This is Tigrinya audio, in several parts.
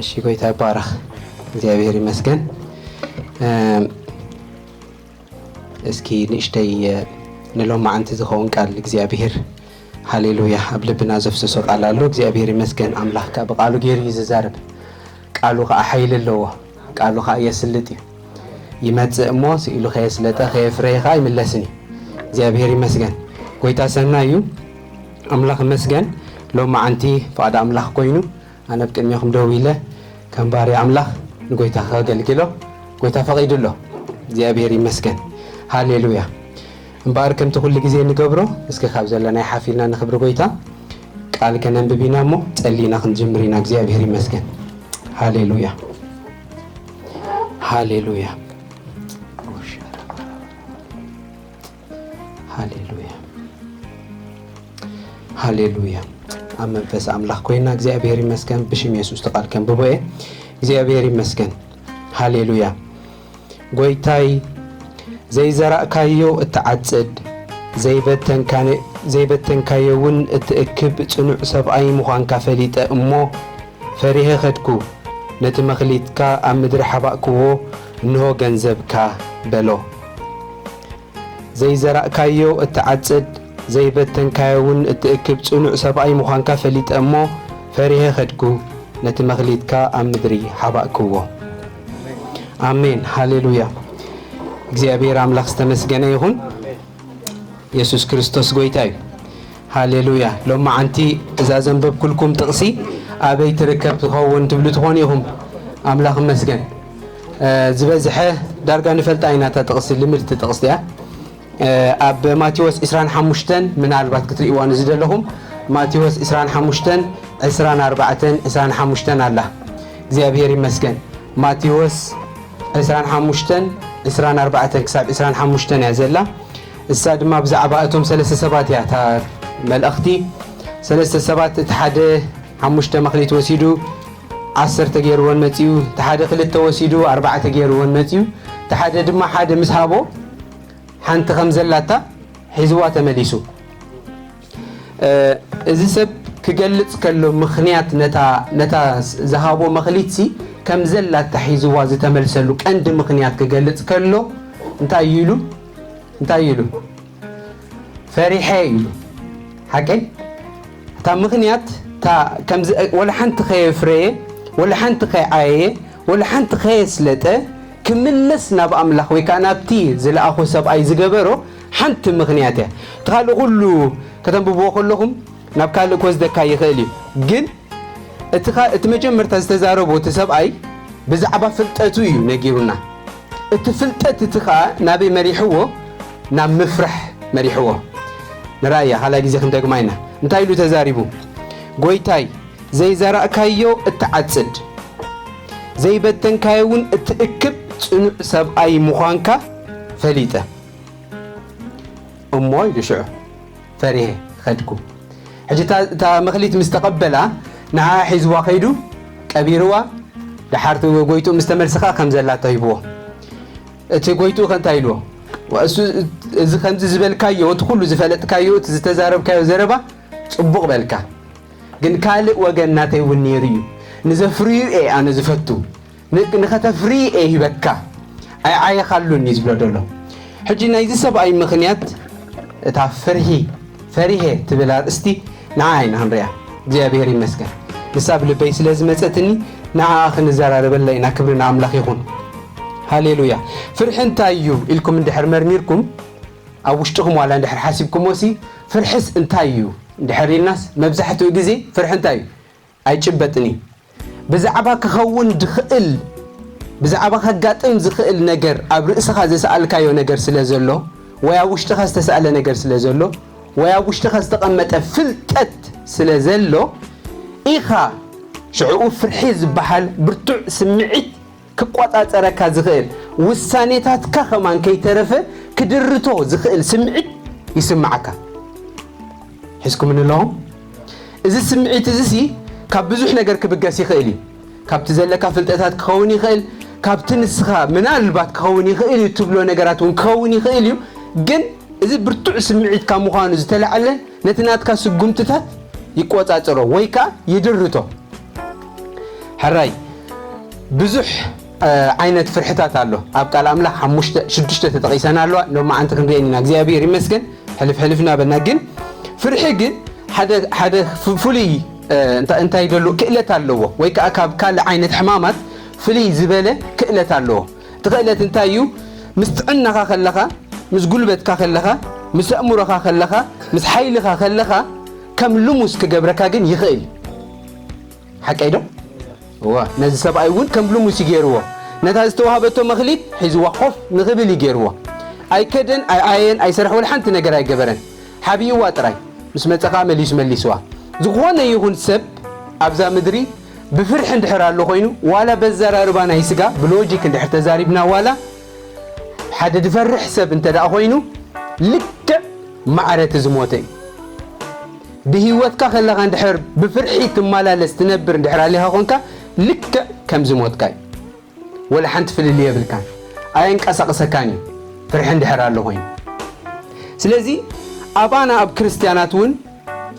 እሺ፣ ጎይታ ይባረኽ። እግዚኣብሔር ይመስገን። እም፣ እስኪ ንእሽተይ፣ እ፣ ንሎማዓንቲ ዝኸውን ቃል እግዚኣብሔር፣ ሃሌሉያ፣ ኣብ ልብና ዘፍሰሶ ቃል ኣሎ። እግዚኣብሔር ይመስገን። ኣምላኽ ከኣ ብቃሉ ገይሩ እዩ ዝዛረብ። ቃሉ ከኣ ሓይሊ ኣለዎ። ቃሉ ከኣ የስልጥ እዩ። ይመጽእ እሞ ስኢሉ ከየስለጠ ከየፍረየ ከኣ ይምለስን እዩ። እግዚኣብሔር ይመስገን። ጎይታ ሰናይ እዩ። ኣምላኽ ይመስገን። ሎማዓንቲ ፍቓድ ኣምላኽ ኮይኑ ኣነ ኣብ ቅድሜኹም ደው ኢለ ከም ባርያ ኣምላኽ ንጎይታ ከገልግሎ ጎይታ ፈቒዱ ኣሎ። እግዚኣብሔር ይመስገን። ሃሌሉያ። እምበኣር ከምቲ ኩሉ ግዜ እንገብሮ፣ እስኪ ካብ ዘለናዮ ሓፍ ኢልና ንኽብሪ ጎይታ ቃል ከነንብብ ኢና እሞ ጸሊና ክንጅምር ኢና። እግዚኣብሔር ይመስገን። ሃሌሉያ። ሃሌሉያ። ሃሌሉያ። ሃሌሉያ። ኣብ መንፈስ ኣምላኽ ኮይና እግዚኣብሔር ይመስገን። ብሽም የሱስ ቃል ከንብቦ እየ። እግዚኣብሔር ይመስገን። ሃሌሉያ። ጎይታይ፣ ዘይዘራእካዮ እትዓጽድ፣ ዘይበተንካነ-፣ ዘይበተንካዮ እውን እትእክብ ጽኑዕ ሰብኣይ ምዃንካ ፈሊጠ እሞ፣ ፈሪሀ ኸድኩ። ነቲ መኽሊትካ ኣብ ምድሪ ሓባእክዎ፣ እንሆ ገንዘብካ በሎ። ዘይዘራእካዮ እትዓጽድ፣ ዘይበተንካዮ እውን እትእክብ ጽኑዕ ሰብኣይ ምዃንካ ፈሊጠ እሞ፣ ፈሪሀ ኸድኩ። ነቲ መኽሊትካ ኣብ ምድሪ ሓባእክዎ። ኣሜን። ሃሌሉያ። እግዚኣብሔር ኣምላኽ ዝተመስገነ ይኹን። የሱስ ክርስቶስ ጎይታ እዩ። ሃሌሉያ። ሎማዓንቲ እዛ ዘንበብኩልኩም ጥቕሲ ኣበይ ትርከብ ትኸውን ትብሉ ትኾኑ ኢኹም። ኣምላኽ ይመስገን። እ፣ ዝበዝሐ ዳርጋ ንፈልጣ ኢና እታ ጥቕሲ፣ ልምድቲ ጥቕሲ እያ። እ፣ ኣብ ማቴዎስ ዕስራን ሓሙሽተን ምናልባት ክትርእይዋ ንዝደለኹም፣ ማቴዎስ ዕስራን ሓሙሽተን፣ ዕስራን ኣርባዕተን፣ ዕስራን ሓሙሽተን ኣላ። እግዚኣብሔር ይመስገን። ማቴዎስ ዕስራን ሓሙሽተን፣ ዕስራን ኣርባዕተን ክሳብ ዕስራን ሓሙሽተን እያ ዘላ። እሳ ድማ ብዛዕባ እቶም ሰለስተ ሰባት እያ እታ መልእኽቲ። ሰለስተ ሰባት፣ እቲ ሓደ ሓሙሽተ መኽሊት ወሲዱ ዓሰርተ ገይርዎን መጺኡ፣ እቲ ሓደ ክልተ ወሲዱ ኣርባዕተ ገይርዎን መጺኡ፣ እቲ ሓደ ድማ ሓደ ምስ ሃቦ ሓንቲ ከም ዘላታ ሒዝዋ ተመሊሱ። እ፣ እዚ ሰብ ክገልጽ ከሎ ምኽንያት ነታ፣ ነታ ዝሃቦ መኽሊትሲ ከም ዘላታ ሒዝዋ ዝተመልሰሉ ቀንዲ ምኽንያት ክገልጽ ከሎ እንታይ ኢሉ? እንታይ ኢሉ? ፈሪሐ ኢሉ። ሓቀይ? እታ ምኽንያት እታ ከምዚ ወላ ሓንቲ ከየፍረየ፣ ወላ ሓንቲ ከይዓየየ፣ ወላ ሓንቲ ከየስለጠ ክምለስ ናብ ኣምላኽ ወይ ከኣ ናብቲ ዝለኣኾ ሰብኣይ ዝገበሮ ሓንቲ ምኽንያት እያ። እቲ ካልእ ኩሉ ከተንብብዎ ከለኹም ናብ ካልእ ክወስደካ ይኽእል እዩ። ግን እቲ ኻ-፣ እቲ መጀመርታ ዝተዛረቦ እቲ ሰብኣይ ብዛዕባ ፍልጠቱ እዩ ነጊሩና። እቲ ፍልጠት እቲ ኸኣ ናበይ መሪሕዎ? ናብ ምፍራሕ መሪሕዎ። ንርኣያ፣ ካልኣይ ግዜ ክንደግማ ኢና። እንታይ ኢሉ ተዛሪቡ? ጎይታይ፣ ዘይዘራእካዮ እትዓጽድ፣ ዘይበተንካዮ እውን እትእክብ ጽኑዕ ሰብኣይ ምዃንካ ፈሊጠ። እሞ ኢሉ ሽዑ ፈሪሄ ኸድኩ። ሕጂ እታ፣ እታ መኽሊት ምስ ተቐበላ፣ ንዓ ሒዝዋ ኸይዱ ቀቢርዋ፣ ደሓር እቲ ጎይትኡ ምስ ተመልሰ ኸዓ ከም ዘላቶ ሂብዎ። እቲ ጎይትኡ ኸ እንታይ ኢልዎ? እሱ፣ እዚ ከምዚ ዝበልካዮ፣ እቲ ኩሉ ዝፈለጥካዮ፣ እቲ ዝተዛረብካዮ ዘረባ ጽቡቕ በልካ። ግን ካልእ ወገን ናተይ እውን ነይሩ እዩ። ንዘፍርዩ እየ ኣነ ዝፈቱ። ን-፣ ንኸተፍሪ እየ ሂበካ። ኣይዓየኻሉን እዩ ዝብሎ ዘሎ። ሕጂ ናይዚ ሰብኣይ ምኽንያት እታ ፍርሂ፣ ፈሪሄ ትብል ኣርእስቲ ንዓ ኢና ክንሪኣ። እግዚኣብሔር ይመስገን። ንሳ ኣብ ልበይ ስለ ዝመጸትኒ ንዓኣ ክንዘራረበላ ኢና። ክብሪ ንኣምላኽ ይኹን። ሃሌሉያ። ፍርሒ እንታይ እዩ ኢልኩም እንድሕር መርሚርኩም፣ ኣብ ውሽጥኹም ዋላ እንድሕር ሓሲብኩሞሲ፣ ፍርሕስ እንታይ እዩ እንድሕር ኢልናስ፣ መብዛሕትኡ ግዜ ፍርሒ እንታይ እዩ? ኣይጭበጥን እዩ። ብዛዕባ ክኸውን ዝኽእል፣ ብዛዕባ ከጋጥም ዝኽእል ነገር ኣብ ርእስኻ ዝሰኣልካዮ ነገር ስለ ዘሎ፣ ወይ ኣብ ውሽጥኻ ዝተሳእለ ነገር ስለ ዘሎ፣ ወይ ኣብ ውሽጥኻ ዝተቐመጠ ፍልጠት ስለ ዘሎ ኢኻ። ሽዕኡ ፍርሒ ዝበሃል ብርቱዕ ስምዒት ክቆጻጸረካ ዝኽእል፣ ውሳኔታትካ ከማን ከይተረፈ ክድርቶ ዝኽእል ስምዒት ይስምዓካ። ሒዝኩምኒ ኣለኹም? እዚ ስምዒት እዚሲ ካብ ብዙሕ ነገር ክብገስ ይኽእል እዩ። ካብቲ ዘለካ ፍልጠታት ክኸውን ይኽእል፣ ካብቲ ንስኻ ምናልባት ክኸውን ይኽእል እዩ እትብሎ ነገራት እውን ክኸውን ይኽእል እዩ። ግን እዚ ብርቱዕ ስምዒት ካብ ምዃኑ ዝተላዕለ ነቲ ናትካ ስጉምትታት ይቆጻጸሮ ወይ ከኣ ይድርቶ። ሕራይ፣ ብዙሕ ዓይነት ፍርሕታት ኣሎ ኣብ ቃል ኣምላኽ። ሓሙሽተ ሽዱሽተ ተጠቒሰን ኣለዋ። ሎማዓንቲ ክንሪአን ኢና እግዚኣብሔር ይመስገን። ሕልፍ ሕልፍ እናበልና ግን ፍርሒ ግን ሓደ ፍሉይ እንታይ ደሉ ክእለት ኣለዎ ወይ ከዓ ካብ ካልእ ዓይነት ሕማማት ፍልይ ዝበለ ክእለት ኣለዎ። እቲ ክእለት እንታይ እዩ? ምስ ጥዕናኻ ከለኻ፣ ምስ ጉልበትካ ከለኻ፣ ምስ ኣእምሮኻ ከለኻ፣ ምስ ሓይልኻ ከለኻ ከም ልሙስ ክገብረካ ግን ይኽእል። ሓቀይ ዶ? እዋ ነዚ ሰብኣይ እውን ከም ልሙስ ይገይርዎ። ነታ ዝተዋህበቶ መኽሊት ሒዝዋ ኮፍ ንኽብል ይገይርዎ። ኣይከደን ኣይዓየን ኣይሰርሕ ወላ ሓንቲ ነገር ኣይገበረን። ሓቢእዋ ጥራይ ምስ መጸ ኸኣ መሊሱ መሊስዋ። ዝኾነ ይኹን ሰብ ኣብዛ ምድሪ ብፍርሒ እንድሕር ኣሎ ኮይኑ ዋላ በዘራርባ ናይ ስጋ ብሎጂክ እንድሕር ተዛሪብና ዋላ ሓደ ዝፈርሕ ሰብ እንተ ደኣ ኮይኑ ልክዕ ማዕረ እቲ ዝሞተ እዩ። ብህይወትካ ከለኻ እንድሕር ብፍርሒ ትመላለስ ትነብር እንድሕር ኣሊኻ ኾንካ ልክዕ ከም ዝሞትካ እዩ። ወላ ሓንቲ ፍልልይ የብልካን። ኣየንቀሳቕሰካን እዩ ፍርሒ እንድሕር ኣሎ ኮይኑ። ስለዚ ኣባና ኣብ ክርስትያናት እውን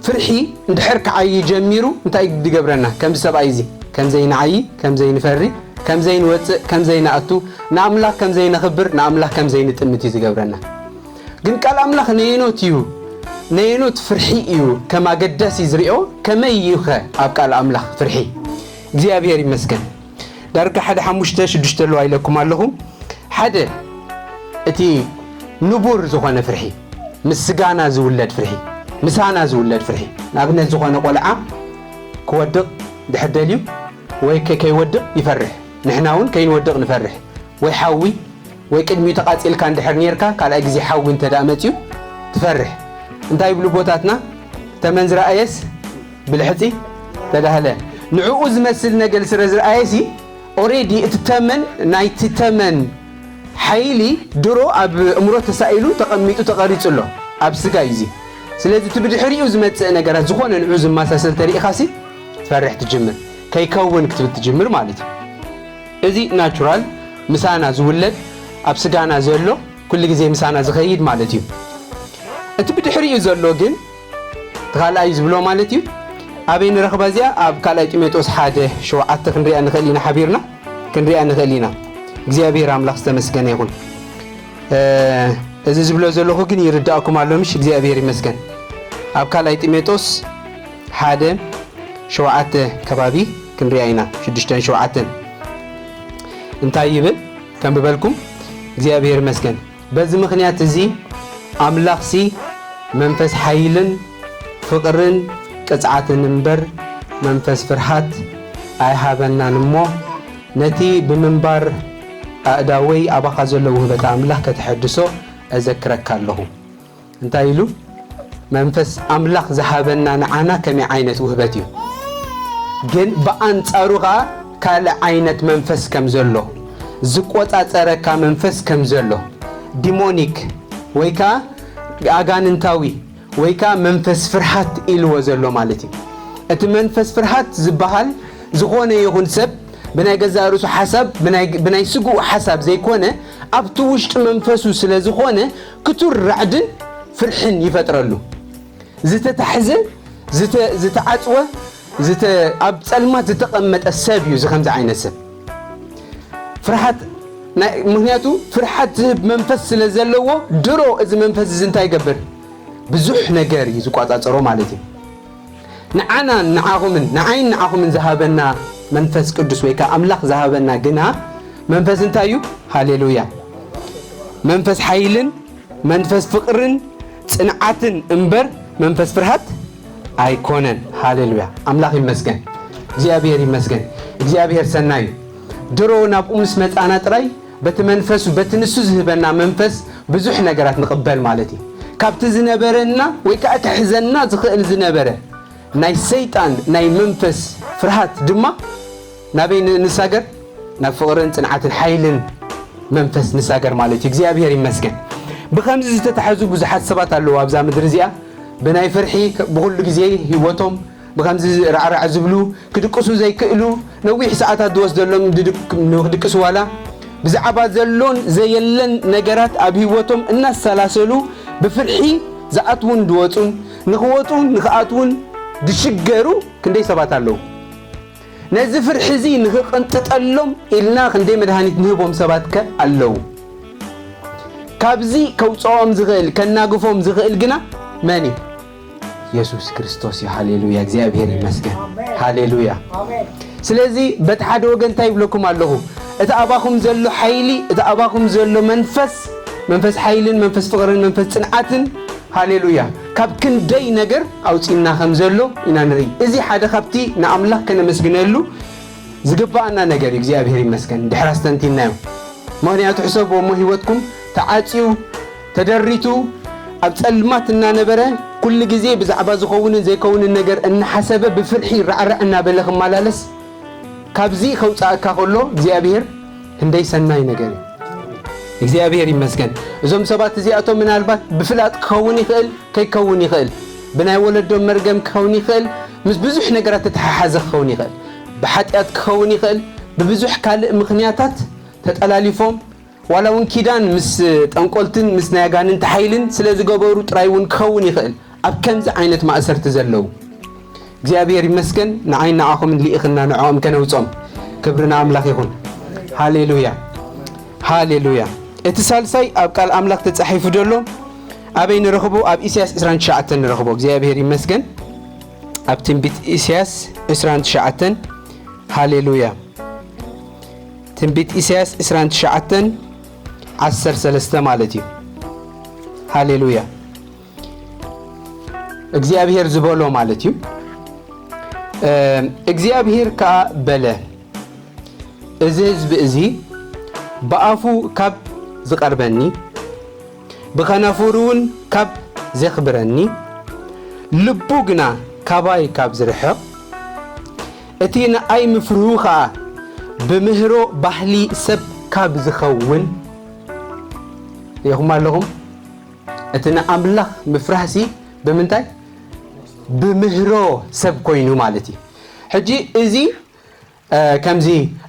ፍርሒ እንድሕር ክዓይ ጀሚሩ እንታይ ድገብረና? ከምዚ ሰብኣይ እዚ ከም ዘይንዓዪ፣ ከም ዘይንፈሪ፣ ከም ዘይንወፅእ፣ ከም ዘይንኣቱ፣ ንኣምላኽ ከም ዘይነኽብር፣ ንኣምላኽ ከም ዘይንጥምት እዩ ዝገብረና። ግን ቃል ኣምላኽ ነየኖት እዩ ነየኖት ፍርሒ እዩ ከም ኣገዳሲ ዝሪኦ? ከመይ እዩ ኸ ኣብ ቃል ኣምላኽ ፍርሒ? እግዚኣብሔር ይመስገን። ዳርጋ ሓደ ሓሙሽተ ሽዱሽተ ኣለዋ ኢለኩም ኣለኹ። ሓደ እቲ ንቡር ዝኾነ ፍርሒ፣ ምስ ስጋና ዝውለድ ፍርሒ፣ ምሳና ዝውለድ ፍርሒ። ንኣብነት ዝኾነ ቆልዓ ክወድቕ ድሕር ደልዩ ወይ ከ- ከይወድቕ ይፈርሕ። ንሕና እውን ከይንወድቕ ንፈርሕ። ወይ ሓዊ ወይ ቅድሚኡ ተቓጺልካ እንድሕር ኔርካ ካልኣይ ግዜ ሓዊ እንተ ደኣ መጺኡ ትፈርሕ። እንታይ ይብሉ ኣቦታትና? ተመን ዝረኣየስ ብልሕጺ ተዳህለ። ንዕኡ ዝመስል ነገር ስለ ዝረኣየሲ ኦሬዲ እቲ ተመን ናይቲ ተመን ሓይሊ ድሮ ኣብ እምሮ ተሳኢሉ ተቐሚጡ ተቐሪጹ ኣሎ ኣብ ስጋ እዩ እዚ። ስለዚ እቲ ብድሕሪኡ ዝመጽእ ነገራት ዝኾነ ንዑ ዝመሳሰል ተሪኢኻሲ ትፈርሕ ትጅምር፣ ከይከውን ክትብል ትጅምር ማለት እዩ። እዚ ናቹራል ምሳና ዝውለድ ኣብ ስጋና ዘሎ ኩሉ ግዜ ምሳና ዝኸይድ ማለት እዩ። እቲ ብድሕሪኡ ዘሎ ግን እቲ ካልኣይ ዝብሎ ማለት እዩ። ኣበይ ንረኽባ እዚኣ? ኣብ ካልኣይ ጢሞቴዎስ ሓደ ሸውዓተ ክንሪኣ ንኽእል ኢና ሓቢርና ክንሪኣ ንኽእል ኢና። እግዚኣብሔር ኣምላኽ ዝተመስገነ ይኹን። እዚ ዝብሎ ዘለኹ ግን ይርዳእኩም ኣሎ ምሽ? እግዚኣብሔር ይመስገን። ኣብ ካልኣይ ጢሞቴዎስ ሓደ ሸውዓተ ከባቢ ክንሪኣ ኢና ሽዱሽተን ሸውዓተን እንታይ ይብል? ከንብበልኩም። እግዚኣብሔር ይመስገን። በዚ ምኽንያት እዚ ኣምላኽሲ መንፈስ ሓይልን ፍቕርን ቅጽዓትን እምበር መንፈስ ፍርሃት ኣይሃበናን እሞ ነቲ ብምንባር ኣእዳወይ ኣባኻ ዘሎ ውህበት ኣምላኽ ከተሐድሶ እዘክረካ ኣለኹ። እንታይ ኢሉ? መንፈስ ኣምላኽ ዝሃበና ንዓና ከመይ ዓይነት ውህበት እዩ? ግን ብኣንጻሩ ኸኣ ካልእ ዓይነት መንፈስ ከም ዘሎ፣ ዝቆጻጸረካ መንፈስ ከም ዘሎ፣ ዲሞኒክ ወይ ከኣ ኣጋንንታዊ ወይ ከኣ መንፈስ ፍርሃት ኢልዎ ዘሎ ማለት እዩ። እቲ መንፈስ ፍርሃት ዝበሃል ዝኾነ ይኹን ሰብ ብናይ ገዛእ ርእሱ ሓሳብ ብናይ ስግኡ ሓሳብ ዘይኮነ ኣብቲ ውሽጢ መንፈሱ ስለ ዝኾነ ክቱር ራዕድን ፍርሕን ይፈጥረሉ። ዝተታሕዘ ዝተዓፅወ ኣብ ፀልማት ዝተቐመጠ ሰብ እዩ። እዚ ከምዚ ዓይነት ሰብ ፍርሓት ምክንያቱ ፍርሓት ዝህብ መንፈስ ስለ ዘለዎ ድሮ እዚ መንፈስ እዚ እንታይ ይገብር? ብዙሕ ነገር እዩ ዝቋፃፀሮ ማለት እዩ። ንዓናን ንዓኹምን ንዓይን ንዓኹምን ዝሃበና መንፈስ ቅዱስ ወይ ከዓ ኣምላኽ ዝሃበና ግና መንፈስ እንታይ እዩ? ሃሌሉያ! መንፈስ ሓይልን መንፈስ ፍቕርን ጽንዓትን እምበር መንፈስ ፍርሃት ኣይኮነን። ሃሌሉያ! ኣምላኽ ይመስገን። እግዚኣብሔር ይመስገን። እግዚኣብሔር ሰናይ እዩ። ድሮ ናብኡ ምስ መጻና ጥራይ በቲ መንፈሱ በቲ ንሱ ዝህበና መንፈስ ብዙሕ ነገራት ንቕበል ማለት እዩ። ካብቲ ዝነበረና ወይ ከዓ ክሕዘና ዝኽእል ዝነበረ ናይ ሰይጣን ናይ መንፈስ ፍርሃት ድማ ናበይ ንሳገር? ናብ ፍቕርን ጽንዓትን ሓይልን መንፈስ ንሳገር ማለት እዩ። እግዚኣብሔር ይመስገን። ብኸምዚ ዝተታሕዙ ብዙሓት ሰባት ኣለዉ ኣብዛ ምድሪ እዚኣ። ብናይ ፍርሒ ብኹሉ ግዜ ህይወቶም ብኸምዚ ራዕራዕ ዝብሉ፣ ክድቅሱ ዘይክእሉ፣ ነዊሕ ሰዓታት ዝወስደሎም ንክድቅሱ ዋላ ብዛዕባ ዘሎን ዘየለን ነገራት ኣብ ህይወቶም እናሰላሰሉ ብፍርሒ ዝኣትዉን ዝወፁን ንኽወፁን ንኽኣትዉን ዝሽገሩ ክንደይ ሰባት ኣለዉ። ነዚ ፍርሒ እዚ ንኽቕንጥጠሎም ኢልና ክንደይ መድሃኒት ንህቦም ሰባትከ ኣለዉ? ካብዚ ከውፅኦም ዝኽእል፣ ከናግፎም ዝኽእል ግና መን እዩ? የሱስ ክርስቶስ እዩ። ሃሌሉያ፣ እግዚኣብሔር ይመስገን። ሃሌሉያ። ስለዚ በቲ ሓደ ወገን እንታይ ይብለኩም ኣለኹ? እቲ ኣባኹም ዘሎ ሓይሊ፣ እቲ ኣባኹም ዘሎ መንፈስ፣ መንፈስ ሓይልን መንፈስ ፍቕርን መንፈስ ጽንዓትን፣ ሃሌሉያ፣ ካብ ክንደይ ነገር ኣውጺእና ከም ዘሎ ኢና ንርኢ። እዚ ሓደ ካብቲ ንኣምላኽ ከነመስግነሉ ዝግባኣና ነገር እዩ። እግዚኣብሔር ይመስገን ድሕር ኣስተንቲናዮ። ምኽንያቱ ሕሰብዎ እሞ ህይወትኩም ተዓጽዩ፣ ተደሪቱ፣ ኣብ ጸልማት እናነበረ ኩሉ ግዜ ብዛዕባ ዝኸውንን ዘይከውንን ነገር እናሓሰበ ብፍርሒ ራዕራዕ እናበለ ክመላለስ ካብዚ ከውጽኣካ ከሎ እግዚኣብሔር ክንደይ ሰናይ ነገር እዩ። እግዚኣብሔር ይመስገን። እዞም ሰባት እዚኣቶም ምናልባት ብፍላጥ ክኸውን ይኽእል፣ ከይከውን ይኽእል፣ ብናይ ወለዶም መርገም ክኸውን ይኽእል፣ ምስ ብዙሕ ነገራት ተተሓሓዘ ክኸውን ይኽእል፣ ብሓጢኣት ክኸውን ይኽእል፣ ብብዙሕ ካልእ ምኽንያታት ተጠላሊፎም ዋላ እውን ኪዳን ምስ ጠንቆልትን ምስ ናይ ኣጋንንቲ ሓይልን ስለ ዝገበሩ ጥራይ እውን ክኸውን ይኽእል ኣብ ከምዚ ዓይነት ማእሰርቲ ዘለዉ። እግዚኣብሔር ይመስገን ንዓይ ንዓኹምን ልኢኽና ንዕኦም ከነውጾም። ክብሪ ንኣምላኽ ይኹን። ሃሌሉያ። ሃሌሉያ። እቲ ሳልሳይ ኣብ ቃል ኣምላኽ ተጻሒፉ ዘሎ ኣበይ ንረኽቦ? ኣብ ኢሳያስ ዕስራን ትሽዓተን ንረኽቦ። እግዚኣብሔር ይመስገን። ኣብ ትንቢት ኢሳያስ ዕስራን ትሽዓተን። ሃሌሉያ። ትንቢት ኢሳያስ ዕስራን ትሽዓተን ዓሰርተ ሰለስተ ማለት እዩ። ሃሌሉያ። እግዚኣብሔር ዝበሎ ማለት እዩ። እም፣ እግዚኣብሔር ከኣ በለ፣ እዚ ህዝቢ እዚ ብኣፉ ካብ ዝቐርበኒ፣ ብኸናፍሩ እውን ካብ ዜኽብረኒ፣ ልቡ ግና ካባይ ካብ ዝርሕቕ፣ እቲ ንኣይ ምፍርሁ ኸኣ ብምህሮ ባህሊ ሰብ ካብ ዝኸውን፣ ርኢኹም ኣለኹም? እቲ ንኣምላኽ ምፍራህሲ ብምንታይ? ብምህሮ ሰብ ኮይኑ ማለት እዩ። ሕጂ እዚ፣ እ፣ ከምዚ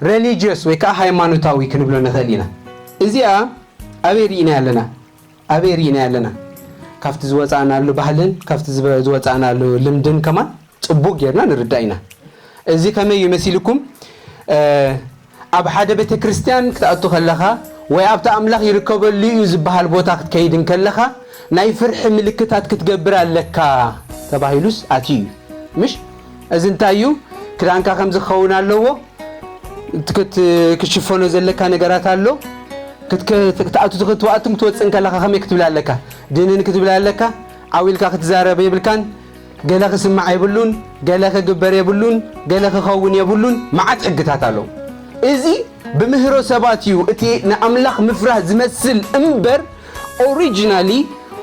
ሬሊጅየስ ወይ ከዓ ሃይማኖታዊ ክንብሎ ንኽእል ኢና። እዚኣ ኣበይ ርኢና ኣለና? ኣበይ ርኢና ኣለና? ካብቲ ዝወፃእናሉ ባህልን ካብቲ ዝበ-፣ ዝወፃእናሉ ልምድን ከማን ፅቡቅ ጌርና ንርዳእ ኢና። እዚ ከመይ እዩ መሲልኩም? እ፣ ኣብ ሓደ ቤተ ክርስቲያን ክትኣቱ ከለኻ ወይ ኣብቲ ኣምላኽ ይርከበሉ እዩ ዝበሃል ቦታ ክትከይድ እንከለኻ ናይ ፍርሒ ምልክታት ክትገብር ኣለካ ተባሂሉስ ኣትዩ እዩ። ምሽ? እዚ እንታይ እዩ? ክዳንካ ከምዚ ክኸውን ኣለዎ። ክት-፣ ክትሽፈኖ ዘለካ ነገራት ኣሎ። ክትከ-፣ ክትኣቱ፣ ክትወ-፣ ክትወፅእ እንከለኻ ከመይ ክትብል ኣለካ? ድንን ክትብል ኣለካ? ዓው ኢልካ ክትዛረብ የብልካን። ገለ ክስማዕ የብሉን፣ ገለ ክግበር የብሉን፣ ገለ ክኸውን የብሉን፣ መዓት ሕግታት ኣለዉ። እዚ ብምህሮ ሰባት እዩ፣ እቲ ንኣምላኽ ምፍራህ ዝመስል እምበር፣ ኦሪጂናሊ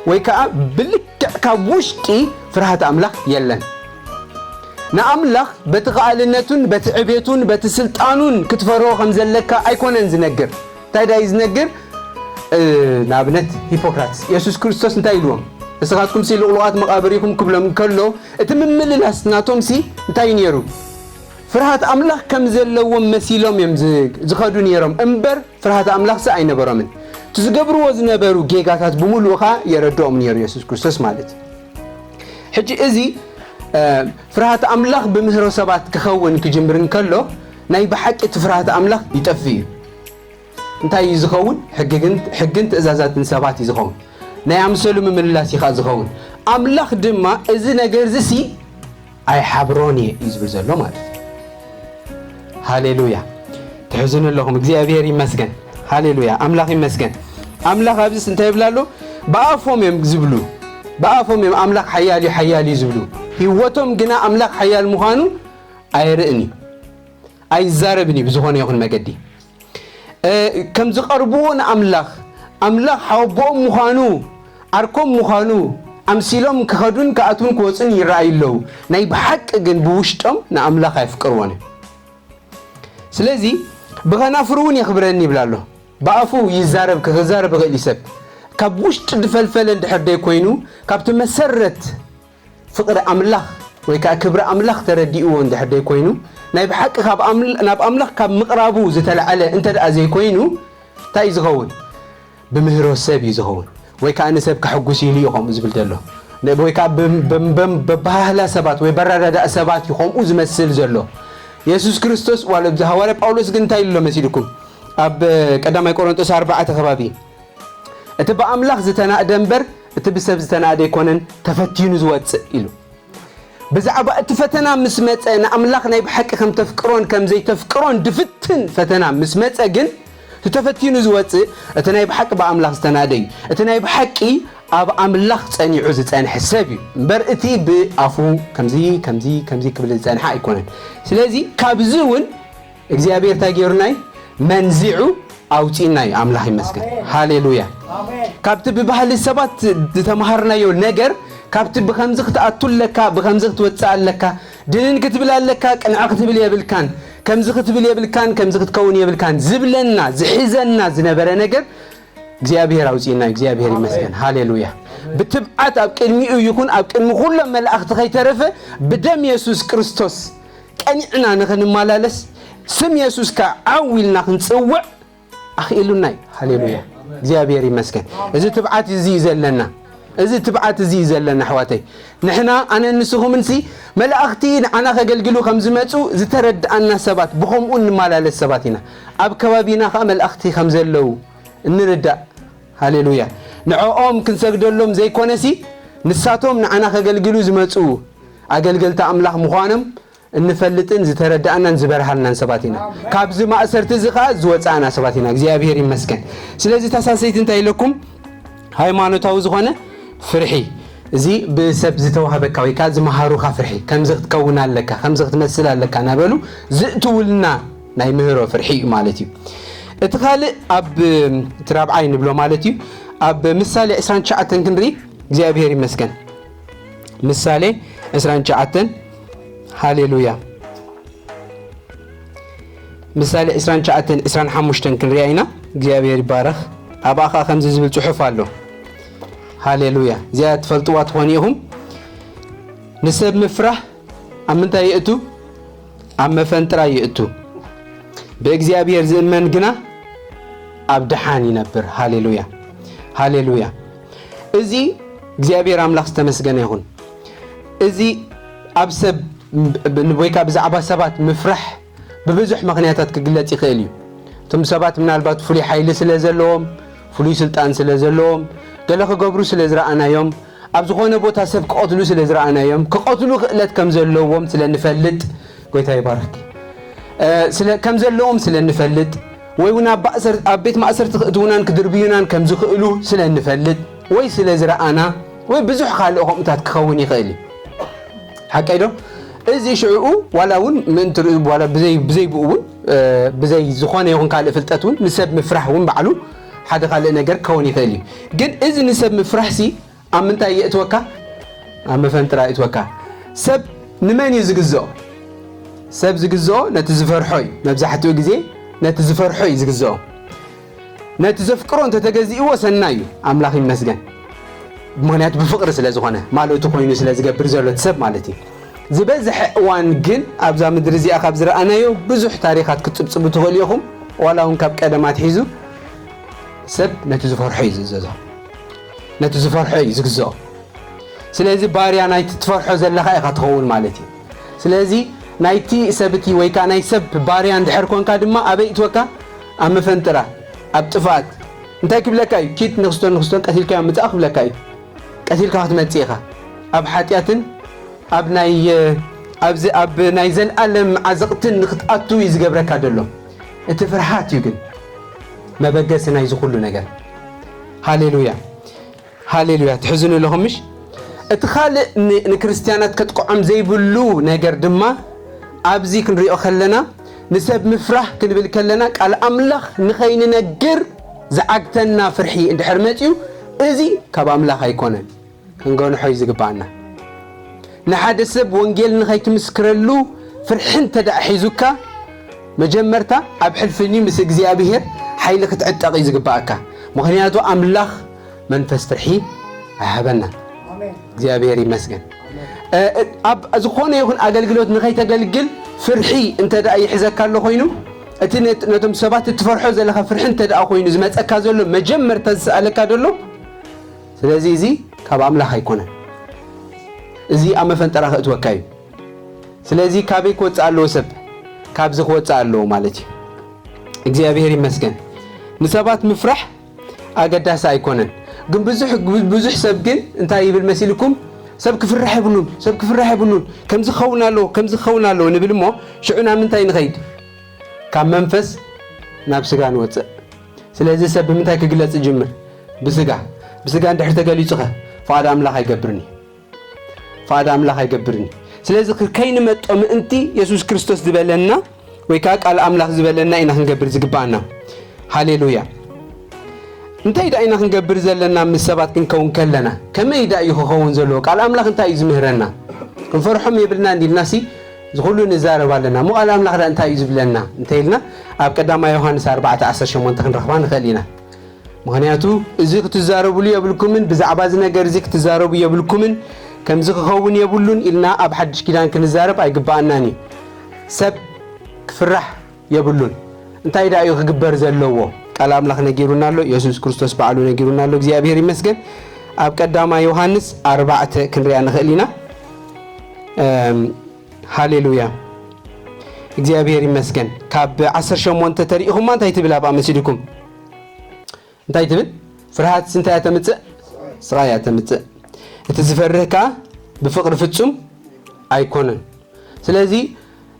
ወይ ከዓ ብልክዕ ካብ ውሽጢ ፍርሃት ኣምላኽ የለን። ንኣምላኽ በቲ ከኣልነቱን በቲ ዕቤቱን በቲ ስልጣኑን ክትፈርሆ ከም ዘለካ ኣይኮነን ዝነግር። እንታይ ዳዩ ዝነግር? እ፣ ንኣብነት ሂፖክራትስ፣ የሱስ ክርስቶስ እንታይ ኢልዎም? "ንስኻትኩም ሲ ልቕሉቓት መቓብር ኢኹም" ክብሎም እንከሎ፣ እቲ ምምልላስ ናቶም ሲ እንታይ እዩ ነይሩ? ፍርሃት ኣምላኽ ከም ዘለዎም መሲሎም እዮም ዝ-፣ ዝኸዱ ነይሮም እምበር፣ ፍርሃት ኣምላኽ ሲ ኣይነበሮምን። እቲ ዝገብርዎ ዝነበሩ ጌጋታት ብምሉእ ኸኣ የረድኦም ነይሩ የሱስ ክርስቶስ ማለት እዩ። ሕጂ እዚ፣ እ፣ ፍርሃት ኣምላኽ ብምህሮ ሰባት ክኸውን ክጅምር እንከሎ፣ ናይ ብሓቂ እቲ ፍርሃት ኣምላኽ ይጠፍእ እዩ። እንታይ እዩ ዝኸውን? ሕግግን-፣ ሕግን ትእዛዛትን ሰባት እዩ ዝኸውን። ናይ ኣምሰሉ ምምልላስ እዩ ኸኣ ዝኸውን። ኣምላኽ ድማ እዚ ነገር እዚ ሲ ኣይሓብሮን እየ እዩ ዝብል ዘሎ ማለት እዩ። ሃሌሉያ። ትሕዝኑ ኣለኹም። እግዚኣብሔር ይመስገን። ሃሌሉያ። ኣምላኽ ይመስገን። ኣምላኽ ኣብዚስ እንታይ ይብል ኣሎ? ብኣፎም እዮም ዝብሉ። ብኣፎም እዮም ኣምላኽ ሓያል እዩ፣ ሓያል እዩ ዝብሉ። ህይወቶም ግና ኣምላኽ ሓያል ምዃኑ ኣይርእን እዩ። ኣይዛረብን እዩ ብዝኾነ ይኹን መገዲ። እ፣ ከም ዝቐርብዎ ንኣምላኽ፣ ኣምላኽ ሓወቦኦም ምዃኑ፣ ዓርኮም ምዃኑ ኣምሲሎም ክኸዱን ክኣትዉን ክወፁን ይረኣዩ ኣለዉ። ናይ ብሓቂ ግን ብውሽጦም ንኣምላኽ ኣየፍቅርዎን እዮም። ስለዚ ብኸናፍሩ እውን የኽብረኒ ይብል ኣሎ። ብኣፉ ይዛረብ፣ ክዛረብ ይኽእል እዩ ሰብ። ካብ ውሽጢ ዝፈልፈለ እንድሕር ደይ ኮይኑ፣ ካብቲ መሰረት ፍቕሪ ኣምላኽ ወይ ከኣ ክብሪ ኣምላኽ ተረዲእዎ እንድሕር ደይ ኮይኑ፣ ናይ ብሓቂ ካብ ኣምል-፣ ናብ ኣምላኽ ካብ ምቕራቡ ዝተለዓለ እንተ ደኣ ዘይኮይኑ፣ እንታይ እዩ ዝኸውን? ብምህሮ ሰብ እዩ ዝኸውን። ወይ ከኣ ንሰብ ከሐጉስ ኢሉ እዩ ከምኡ ዝብል ዘሎ። ነ-፣ ወይ ከኣ ብ-፣ ብ-፣ ብ-፣ በባህላ ሰባት ወይ በረዳዳእ ሰባት እዩ ከምኡ ዝመስል ዘሎ። የሱስ ክርስቶስ ዋላ ኣብዚ ሃዋርያ ጳውሎስ ግን እንታይ ኢሉ ኣሎ መሲልኩም? ኣብ ቀዳማይ ቆሮንጦስ ኣርባዕተ ከባቢ፣ "እቲ ብኣምላኽ ዝተናእደ እምበር እቲ ብሰብ ዝተናእደ ኣይኮነን ተፈቲኑ ዝወጽእ" ኢሉ። ብዛዕባ እቲ ፈተና ምስ መጸ ንኣምላኽ ናይ ብሓቂ ከም ተፍቅሮን ከም ዘይተፍቅሮን ድፍትን ፈተና ምስ መጸ ግን እቲ ተፈቲኑ ዝወጽእ እቲ ናይ ብሓቂ ብኣምላኽ ዝተናእደ እዩ። እቲ ናይ ብሓቂ ኣብ ኣምላኽ ጸኒዑ ዝጸንሐ ሰብ እዩ እምበር እቲ ብኣፉ ከምዚ ከምዚ ከምዚ ክብል ዝጸንሐ ኣይኮነን። ስለዚ ካብዚ እውን እግዚኣብሔር እንታይ ገይሩና እዩ? መንዚዑ ኣውፂእና እዩ። ኣምላኽ ይመስገን። ሃሌሉያ። ካብቲ ብባህሊ ሰባት ዝተምሃርናዮ ነገር፣ ካብቲ ብኸምዚ ክትኣቱ ኣለካ፣ ብኸምዚ ክትወፅእ ኣለካ፣ ድንን ክትብል ኣለካ፣ ቅንዕ ክትብል የብልካን፣ ከምዚ ክትብል የብልካን፣ ከምዚ ክትከውን የብልካን ዝብለና ዝሕዘና ዝነበረ ነገር እግዚኣብሔር ኣውፂእና እዩ። እግዚኣብሔር ይመስገን። ሃሌሉያ። ብትብዓት ኣብ ቅድሚኡ ይኹን ኣብ ቅድሚ ኩሎም መላእኽቲ ከይተረፈ ብደም የሱስ ክርስቶስ ቀኒዕና ንኽንመላለስ፣ ስም የሱስ ከዓ ዓው ኢልና ክንጽውዕ ኣኽኢሉና እዩ። ሃሌሉያ። እግዚኣብሔር ይመስገን። እዚ ትብዓት እዚ እዩ ዘለና። እዚ ትብዓት እዚ እዩ ዘለና ኣሕዋተይ። ንሕና፣ ኣነ ንስኹምንሲ፣ መላእኽቲ ንዓና ከገልግሉ ከም ዝመጹ ዝተረድኣና ሰባት፣ ብኸምኡ እንመላለስ ሰባት ኢና። ኣብ ከባቢና ኸኣ መላእኽቲ ከም ዘለዉ እንርዳእ። ሃሌሉያ። ንዕኦም ክንሰግደሎም ዘይኮነሲ፣ ንሳቶም ንዓና ከገልግሉ ዝመጹ ኣገልገልቲ ኣምላኽ ምዃኖም እንፈልጥን ዝተረዳእናን ዝበርሃልናን ሰባት ኢና። ካብዚ ማእሰርቲ እዚ ኸኣ ዝወጻእና ሰባት ኢና። እግዚኣብሔር ይመስገን። ስለዚ እታ ሳልሰይቲ እንታይ ኢለኩም? ሃይማኖታዊ ዝኾነ ፍርሒ። እዚ ብሰብ ዝተዋህበካ ወይ ከኣ ዝመሃሩኻ ፍርሒ። ከምዚ ክትከውን ኣለካ፣ ከምዚ ክትመስል ኣለካ እናበሉ ዝእትውልና ናይ ምህሮ ፍርሒ እዩ ማለት እዩ። እቲ ካልእ ኣብ፣ እቲ ራብዓይ ንብሎ ማለት እዩ። ኣብ ምሳሌ ዕስራን ትሽዓተን ክንርኢ፣ እግዚኣብሔር ይመስገን። ምሳሌ ዕስራን ትሽዓተን፣ ሃሌሉያ። ምሳሌ ዕስራን ትሽዓተን፣ ዕስራን ሓሙሽተን ክንሪኣ ኢና። እግዚኣብሔር ይባረኽ። ኣብኣ ኸኣ ከምዚ ዝብል ጽሑፍ ኣሎ። ሃሌሉያ። እዚኣ ትፈልጥዋ ትኾኑ ኢኹም። ንሰብ ምፍራህ ኣብ ምንታይ የእቱ? ኣብ መፈንጥራ የእቱ። ብእግዚኣብሔር ዝእመን ግና ኣብ ደሓን ይነብር። ሃሌሉያ። ሃሌሉያ። እዚ እግዚኣብሔር ኣምላኽ ዝተመስገነ ይኹን። እዚ ኣብ ሰብ ወይ ከኣ ብዛዕባ ሰባት ምፍራሕ ብብዙሕ ምኽንያታት ክግለጽ ይኽእል እዩ። እቶም ሰባት ምናልባት ፍሉይ ሓይሊ ስለ ዘለዎም፣ ፍሉይ ስልጣን ስለ ዘለዎም፣ ገለ ክገብሩ ስለ ዝረኣናዮም፣ ኣብ ዝኾነ ቦታ ሰብ ክቐትሉ ስለ ዝረኣናዮም፣ ክቐትሉ ክእለት ከም ዘለዎም ስለ ንፈልጥ፣ ጎይታ ይባርኽኪ። እ፣ ስለ፣ ከም ዘለዎም ስለ ንፈልጥ፣ ወይ እውን ኣብ ባእሰር-፣ ኣብ ቤት ማእሰርቲ ክእትዉናን ክድርብዩናን ከም ዝኽእሉ ስለ ንፈልጥ፣ ወይ ስለ ዝረኣና፣ ወይ ብዙሕ ካልእ ከምኡታት ክኸውን ይኽእል እዩ። ሓቀይ ዶ? እዚ ሽዕኡ ዋላ እውን ምእንቲ ርእዩ ዋላ ብዘይ፣ ብዘይ ብኡ እውን፣ እ፣ ብዘይ ዝኾነ ይኹን ካልእ ፍልጠት እውን ንሰብ ምፍራሕ እውን ባዕሉ ሓደ ካልእ ነገር ክኸውን ይኽእል እዩ። ግን እዚ ንሰብ ምፍራሕሲ ኣብ ምንታይ የእትወካ? ኣብ መፈንጥራ የእትወካ። ሰብ ንመን እዩ ዝግዝኦ? ሰብ ዝግዝኦ ነቲ ዝፈርሖ እዩ። መብዛሕትኡ ግዜ ነቲ ዝፈርሖ እዩ ዝግዝኦ። ነቲ ዘፍቅሮ እንተተገዚእዎ ሰናይ እዩ። ኣምላኽ ይመስገን። ምኽንያቱ ብፍቕሪ ስለ ዝኾነ፣ ማለቱ ኮይኑ ስለ ዝገብር ዘሎ እቲ ሰብ ማለት እዩ። ዝበዝሐ እዋን ግን ኣብዛ ምድሪ እዚኣ ካብ ዝረኣናዮ ብዙሕ ታሪኻት ክትጽብጽቡ ትኽእሉ ኢኹም። ዋላ እውን ካብ ቀደም ኣትሒዙ ሰብ ነቲ ዝፈርሖ እዩ ዝእዘዞ። ነቲ ዝፈርሖ እዩ ዝግዝኦ። ስለዚ ባርያ ናይቲ ትፈርሖ ዘለኻ ኢኻ ትኸውን ማለት እዩ። ስለዚ ናይቲ ሰብ እቲ ወይ ከኣ ናይ ሰብ ባርያ እንድሕር ኮንካ ድማ ኣበይ እትወካ? ኣብ መፈንጥራ፣ ኣብ ጥፍኣት። እንታይ ክብለካ እዩ? ኪድ ንክስቶን ንክስቶን ቀቲልካዮ ምጻእ ክብለካ እዩ። ቀቲልካ ክትመጽእ ኢኻ። ኣብ ሓጢኣትን ኣብ ናይ፣ ኣብዚ ኣብ ናይ ዘልኣለም ዓዘቕትን ንክትኣቱ እዩ ዝገብረካ ዘሎ። እቲ ፍርሃት እዩ ግን መበገሲ ናይዚ ኩሉ ነገር። ሃሌሉያ። ሃሌሉያ። ትሕዝኑ ኣለኹም ምሽ? እቲ ካልእ ን-፣ ንክርስትያናት ከጥቅዖም ዘይብሉ ነገር ድማ ኣብዚ ክንሪኦ ከለና፣ ንሰብ ምፍራህ ክንብል ከለና፣ ቃል ኣምላኽ ንኸይንነግር ዝዓግተና ፍርሒ እንድሕር መጺኡ፣ እዚ ካብ ኣምላኽ ኣይኮነን። ክንገንሖ እዩ ዝግባኣና። ንሓደ ሰብ ወንጌል ንኸይትምስክረሉ ፍርሒ እንተ ደኣ ሒዙካ፣ መጀመርታ ኣብ ሕልፍኒ ምስ እግዚኣብሔር ሓይሊ ክትዕጠቕ እዩ ዝግባኣካ። ምኽንያቱ ኣምላኽ መንፈስ ፍርሒ ኣይሃበናን። ኣሜን። እግዚኣብሔር ይመስገን። ኣሜን። እ፣ እ፣ ኣብ ዝኾነ ይኹን ኣገልግሎት ንኸይተገልግል ፍርሒ እንተ ደኣ ይሕዘካ ኣሎ ኮይኑ፣ እቲ ነት-፣ ነቶም ሰባት እትፈርሖ ዘለኻ ፍርሒ እንተ ደኣ ኮይኑ ዝመጸካ ዘሎ፣ መጀመርታ ዝሰኣለካ ዘሎ፣ ስለዚ እዚ ካብ ኣምላኽ ኣይኮነን። እዚ ኣብ መፈንጠራ ከእትወካ እዩ። ስለዚ ካበይ ክወጽእ ኣለዎ ሰብ? ካብዚ ክወፅእ ኣለዎ ማለት እዩ። እግዚኣብሔር ይመስገን። ንሰባት ምፍራሕ ኣገዳሲ ኣይኮነን። ግን ብዙሕ ብዙሕ ሰብ ግን እንታይ ይብል መሲልኩም? ሰብ ክፍራሕ የብሉን፣ ሰብ ክፍራሕ የብሉን፣ ከምዚ ክኸውን ኣለዎ፣ ከምዚ ክኸውን ኣለዎ ንብል እሞ ሽዑ ናብ ምንታይ ንኸይድ? ካብ መንፈስ ናብ ስጋ ንወፅእ። ስለዚ ሰብ ብምንታይ ክግለጽ ይጅምር? ብስጋ። ብስጋ እንድሕር ተገሊጹኸ ፍቓድ ኣምላኽ ኣይገብርን እዩ። ፍቓድ ኣምላኽ ኣይገብርን እዩ። ስለዚ ከይንመጦ ምእንቲ የሱስ ክርስቶስ ዝበለና ወይ ከዓ ቃል ኣምላኽ ዝበለና ኢና ክንገብር ዝግባኣና። ሃሌሉያ። እንታይ ደኣ ኢና ክንገብር ዘለና ምስ ሰባት ክንከውን ከለና? ከመይ ደኣ እዩ ክኸውን ዘለዎ? ቃል ኣምላኽ እንታይ እዩ ዝምህረና? ክንፈርሖም የብልና እንዲልናሲ ዝኹሉ ንዛረብ ኣለና። እሞ ቃል ኣምላኽ ደኣ እንታይ እዩ ዝብለና? እንተ ኢልና ኣብ ቀዳማይ ዮሃንስ ኣርባዕተ ዓሰርተ ሸሞንተ ክንረኽባ ንኽእል ኢና። ምኽንያቱ እዚ ክትዛረብሉ የብልኩምን፣ ብዛዕባ እዚ ነገር እዚ ክትዛረቡ የብልኩምን፣ ከምዚ ክኸውን የብሉን ኢልና ኣብ ሓድሽ ኪዳን ክንዛረብ ኣይግባኣናን እዩ። ሰብ ክፍራሕ የብሉን። እንታይ ደኣ እዩ ክግበር ዘለዎ? ቃል ኣምላኽ ነጊሩና ኣሎ፣ የሱስ ክርስቶስ ባዕሉ ነጊሩና ኣሎ። እግዚኣብሔር ይመስገን። ኣብ ቀዳማይ ዮሃንስ ኣርባዕተ ክንሪኣ ንኽእል ኢና። እም፣ ሃሌሉያ። እግዚኣብሔር ይመስገን። ካብ ዓሰርተ ሸሞንተ ተሪኢኹማ እንታይ ትብል ኣብኣ መሲልኩም? እንታይ ትብል? ፍርሃትስ እንታይ እያ ተምጽእ? ስቓይ እያ ተምጽእ። እቲ ዝፈርህ ከኣ ብፍቕሪ ፍጹም ኣይኮነን። ስለዚ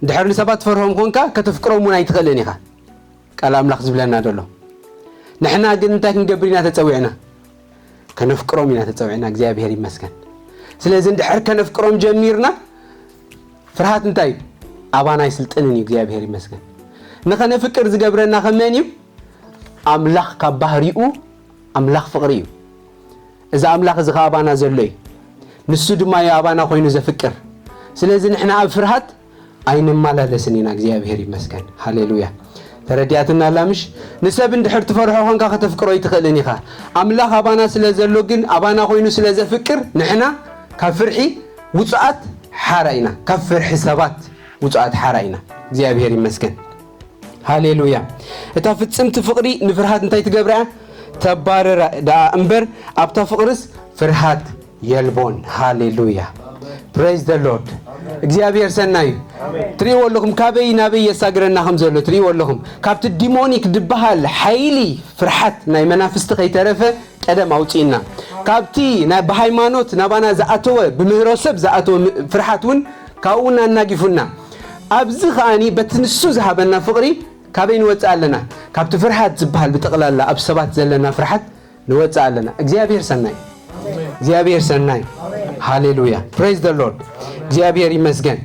ድሕር ንሰባት ትፈርሆም ኮንካ ከተፍቅሮም እውን ኣይትኽእልን ኢኻ። ቃል ኣምላኽ ዝብለና ዘሎ። ንሕና ግን እንታይ ክንገብር ኢና ተጸዊዕና? ከነፍቅሮም ኢና ተጸዊዕና። እግዚኣብሔር ይመስገን። ስለዚ እንድሕር ከነፍቅሮም ጀሚርና ፍርሃት እንታይ እዩ? ኣባና ኣይስልጥንን እዩ። እግዚኣብሔር ይመስገን። ንኸነፍቅር ዝገብረና ከመን እዩ? ኣምላኽ ካብ ባህሪኡ ኣምላኽ ፍቕሪ እዩ። እዚ ኣምላኽ እዚ ኸኣ ኣባና ዘሎ እዩ። ንሱ ድማ እዩ ኣባና ኮይኑ ዘፍቅር። ስለዚ ንሕና ኣብ ፍርሃት ኣይንመላለስን ኢና። እግዚኣብሔር ይመስገን። ሃሌሉያ። ተረዲኣትና ኣላ ምሽ? ንሰብ እንድሕር ትፈርሖ ኾንካ ከተፍቅሮ ኣይትኽእልን ኢኻ። ኣምላኽ ኣባና ስለ ዘሎ ግን ኣባና ኮይኑ ስለ ዘፍቅር ንሕና ካብ ፍርሒ ውጹኣት ሓራ ኢና። ካብ ፍርሒ ሰባት ውጹኣት ሓራ ኢና። እግዚኣብሔር ይመስገን። ሃሌሉያ። እታ ፍጽምቲ ፍቕሪ ንፍርሃት እንታይ ትገብራ እያ? ተባርራ ደኣ እምበር ኣብታ ፍቕርስ ፍርሃት የልቦን። ሃሌሉያ። Praise the Lord። እግዚኣብሔር ሰናይ እዩ። ትርእይዎ ኣለኹም ካበይ ናበይ የሳግረና ከም ዘሎ ትርእይዎ ኣለኹም። ካብቲ ዲሞኒክ ዝበሃል ሓይሊ ፍርሓት ናይ መናፍስቲ ከይተረፈ ቀደም ኣውጺእና። ካብቲ ናይ ብሃይማኖት ናባና ዝኣተወ ብምህሮ ሰብ ዝኣተወ ም-፣ ፍርሓት እውን ካብኡ እውን ኣናጊፉና። ኣብዚ ከኣኒ በቲ ንሱ ዝሃበና ፍቕሪ ካበይ ንወጽእ ኣለና? ካብቲ ፍርሃት ዝበሃል ብጠቕላላ ኣብ ሰባት ዘለና ፍርሃት ንወጽእ ኣለና። እግዚኣብሔር ሰናይ። እግዚኣብሔር ሰናይ። ሃሌሉያ። Praise the Lord። እግዚኣብሔር ይመስገን።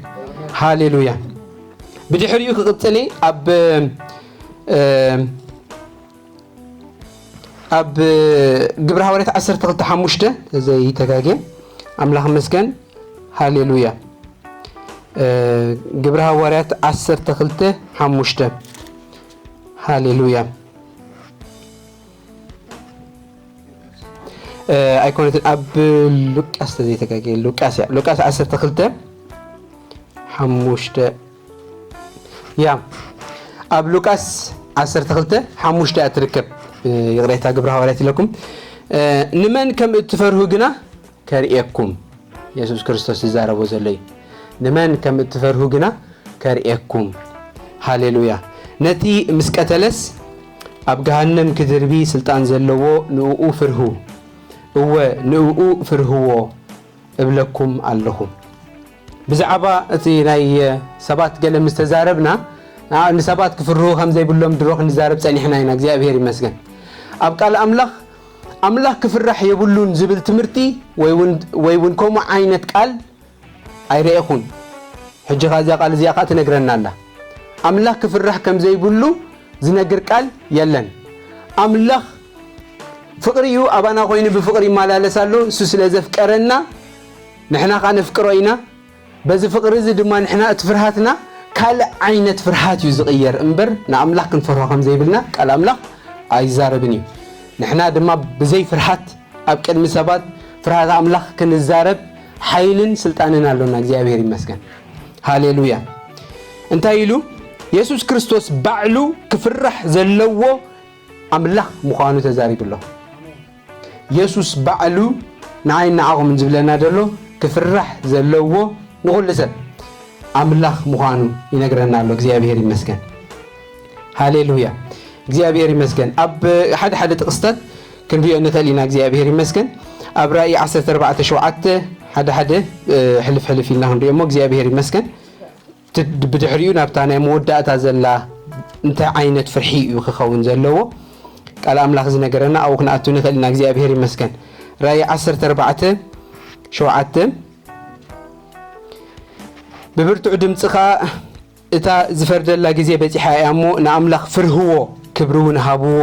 ሃሌሉያ። ብድሕሪኡ ክቕጽል እየ። ኣብ፣ እ፣ ኣብ ግብረ ሃዋርያት ዓሰርተ ክልተ ሓሙሽተ ዘይተጋግየ ኣምላኽ መስገን። ሃሌሉያ። እ፣ ግብረ ሃዋርያት ዓሰርተ ክልተ ሓሙሽተ። ሃሌሉያ። እ፣ ኣይኮነትን፣ ኣብ ሉቃስ ተዘይተጋግየ፣ ሉቃስ እያ። ሉቃስ ዓሰርተ ክልተ ሓሙሽተ። ያ፣ ኣብ ሉቃስ ዓሰርተ ክልተ ሓሙሽተ እያ ትርከብ። እ፣ ይቕሬታ፣ ግብረ ሃዋርያት ኢለኩም። እ፣ ንመን ከም እትፈርሁ ግና ከርእየኩም። የሱስ ክርስቶስ ዝዛረቦ ዘሎ እዩ። ንመን ከም እትፈርሁ ግና ከርእየኩም። ሃሌሉያ። ነቲ ምስ ቀተለስ ኣብ ገሃነም ክድርቢ ስልጣን ዘለዎ ንእኡ ፍርሁ። እወ፣ ንእኡ ፍርህዎ እብለኩም ኣለኹ። ብዛዕባ እቲ ናይ ሰባት ገለ ምስ ተዛረብና፣ ንዓ-፣ ንሰባት ክፍርሁ ከም ዘይብሎም ድሮ ክንዛረብ ጸኒሕና ኢና። እግዚኣብሔር ይመስገን። ኣብ ቃል ኣምላኽ፣ ኣምላኽ ክፍራሕ የብሉን ዝብል ትምህርቲ ወይ እውን፣ ወይ እውን ከምኡ ዓይነት ቃል ኣይረኤኹን። ሕጂ ኸኣ እዚኣ ቃል እዚኣ ኸኣ ትነግረና ኣላ። ኣምላኽ ክፍራሕ ከም ዘይብሉ ዝነግር ቃል የለን። ኣምላኽ ፍቕሪ እዩ፣ ኣባና ኾይኑ ብፍቕሪ ይመላለስ ኣሎ። እሱ ስለ ዘፍቀረና ንሕና ኸኣ ነፍቅሮ ኢና። በዚ ፍቕሪ እዚ ድማ ንሕና እቲ ፍርሃትና ካልእ ዓይነት ፍርሃት እዩ ዝቕየር እምበር ንኣምላኽ ክንፈርሆ ከም ዘይብልና ቃል ኣምላኽ ኣይዛረብን እዩ። ንሕና ድማ ብዘይ ፍርሃት ኣብ ቅድሚ ሰባት ፍርሃት ኣምላኽ ክንዛረብ ሓይልን ስልጣንን ኣሎና። እግዚኣብሔር ይመስገን። ሃሌሉያ። እንታይ ኢሉ? የሱስ ክርስቶስ ባዕሉ ክፍራሕ ዘለዎ ኣምላኽ ምዃኑ ተዛሪቡ ኣሎ። የሱስ ባዕሉ ንዓይ ንዓኹምን ዝብለና ዘሎ ክፍራሕ ዘለዎ ንኹሉ ሰብ። ኣምላኽ ምዃኑ ይነግረና ኣሎ። እግዚኣብሔር ይመስገን። ሃሌሉያ። እግዚኣብሔር ይመስገን። ኣብ ሓደ ሓደ ጥቕስታት ክንሪኦ ንኽእል ኢና። እግዚኣብሔር ይመስገን። ኣብ ራእይ ዓሰርተ ኣርባዕተ ሸውዓተ ሓደ ሓደ፣ እ፣ ሕልፍ ሕልፍ ኢልና ክንሪኦ እሞ እግዚኣብሔር ይመስገን። ት-፣ ብድሕሪኡ ናብታ ናይ መወዳእታ ዘላ እንታይ ዓይነት ፍርሒ እዩ ክኸውን ዘለዎ? ቃል ኣምላኽ ዝነገረና ኣብኡ ክንኣቱ ንኽእል ኢና። እግዚኣብሔር ይመስገን። ራእይ ዓሰርተ ኣርባዕተ ሸውዓተ፣ ብብርቱዕ ድምፂ ኸዓ፣ "እታ ዝፈርደላ ግዜ በፂሓ እያ እሞ ንኣምላኽ ፍርህዎ፣ ክብሪ እውን ሃብዎ"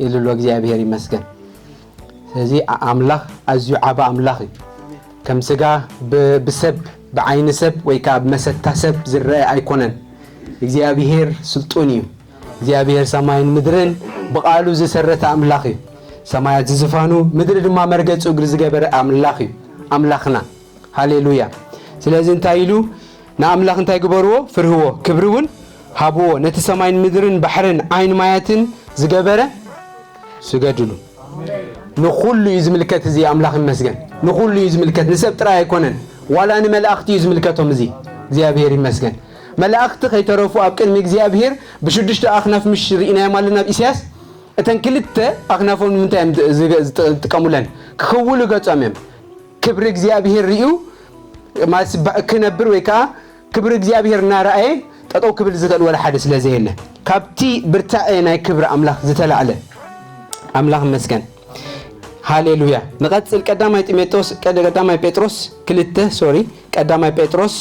ኢሉ ኣሎ። እግዚኣብሔር ይመስገን። ስለዚ ኣ-፣ ኣምላኽ ኣዝዩ ዓቢ ኣምላኽ እዩ። ከም ስጋ ብ-፣ ብሰብ፣ ብዓይኒ ሰብ ወይ ከዓ ብመሰታ ሰብ ዝረአ ኣይኮነን። እግዚኣብሔር ስልጡን እዩ። እግዚኣብሔር ሰማይን ምድርን ብቓሉ ዝሰረተ ኣምላኽ እዩ። ሰማያት ዝዝፋኑ፣ ምድሪ ድማ መርገጺ እግሪ ዝገበረ ኣምላኽ እዩ። ኣምላኽና። ሃሌሉያ። ስለዚ እንታይ ኢሉ? "ንኣምላኽ እንታይ ግበርዎ? ፍርህዎ፣ ክብሪ እውን ሃብዎ። ነቲ ሰማይን ምድርን ባሕርን ዓይኒ ማያትን ዝገበረ ስገድሉ።" ንኹሉ እዩ ዝምልከት እዚ ኣምላኽ ይመስገን። ንኹሉ እዩ ዝምልከት፣ ንሰብ ጥራይ ኣይኮነን። ዋላ ንመላእኽቲ እዩ ዝምልከቶም እዚ። እግዚኣብሔር ይመስገን። መላእኽቲ ከይተረፉ ኣብ ቅድሚ እግዚኣብሔር ብሽዱሽተ ኣኽናፍ ምሽ ርኢናዮም ኣለና ኣብ ኢሳያስ። እተን ክልተ ኣኽናፎም ንምንታይ እዮም ዝ-፣ ዝገ-፣ ዝጥቀሙለን? ክኽውሉ ገጾም እዮም። ክብሪ እግዚኣብሔር ርእዩ፣ ማለት ባ-፣ ክነብር ወይ ከዓ ክብሪ እግዚኣብሔር እናረኣየ ጠጠው ክብል ዝኽእል ወላ ሓደ ስለ ዘየለ፣ ካብቲ ብርታዐ ናይ ክብሪ ኣምላኽ ዝተላዕለ። ኣምላኽ ይመስገን። ሃሌሉያ። ንቐጽል። ቀዳማይ ጢሞቴዎስ፣ ቀደ-፣ ቀዳማይ ጴጥሮስ ክልተ፣ ሶሪ፣ ቀዳማይ ጴጥሮስ፣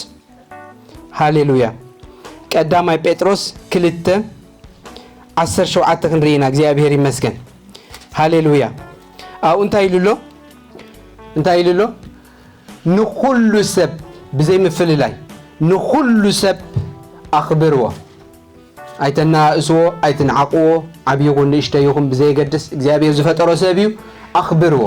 ሃሌሉያ። ቀዳማይ ጴጥሮስ ክልተ ዓሰርተ ሸውዓተ ክንርኢ ኢና። እግዚኣብሔር ይመስገን። ሃሌሉያ። ኣብኡ እንታይ ኢሉ ኣሎ? እንታይ ኢሉ ኣሎ? "ንኹሉ ሰብ ብዘይ ምፍልላይ ንኹሉ ሰብ ኣኽብርዎ። ኣይተናእስዎ፣ ኣይትንዓቕዎ፣ ዓብዪ ይኹን ንእሽቶ ይኹን ብዘየገድስ እግዚኣብሔር ዝፈጠሮ ሰብ እዩ፣ ኣኽብርዎ።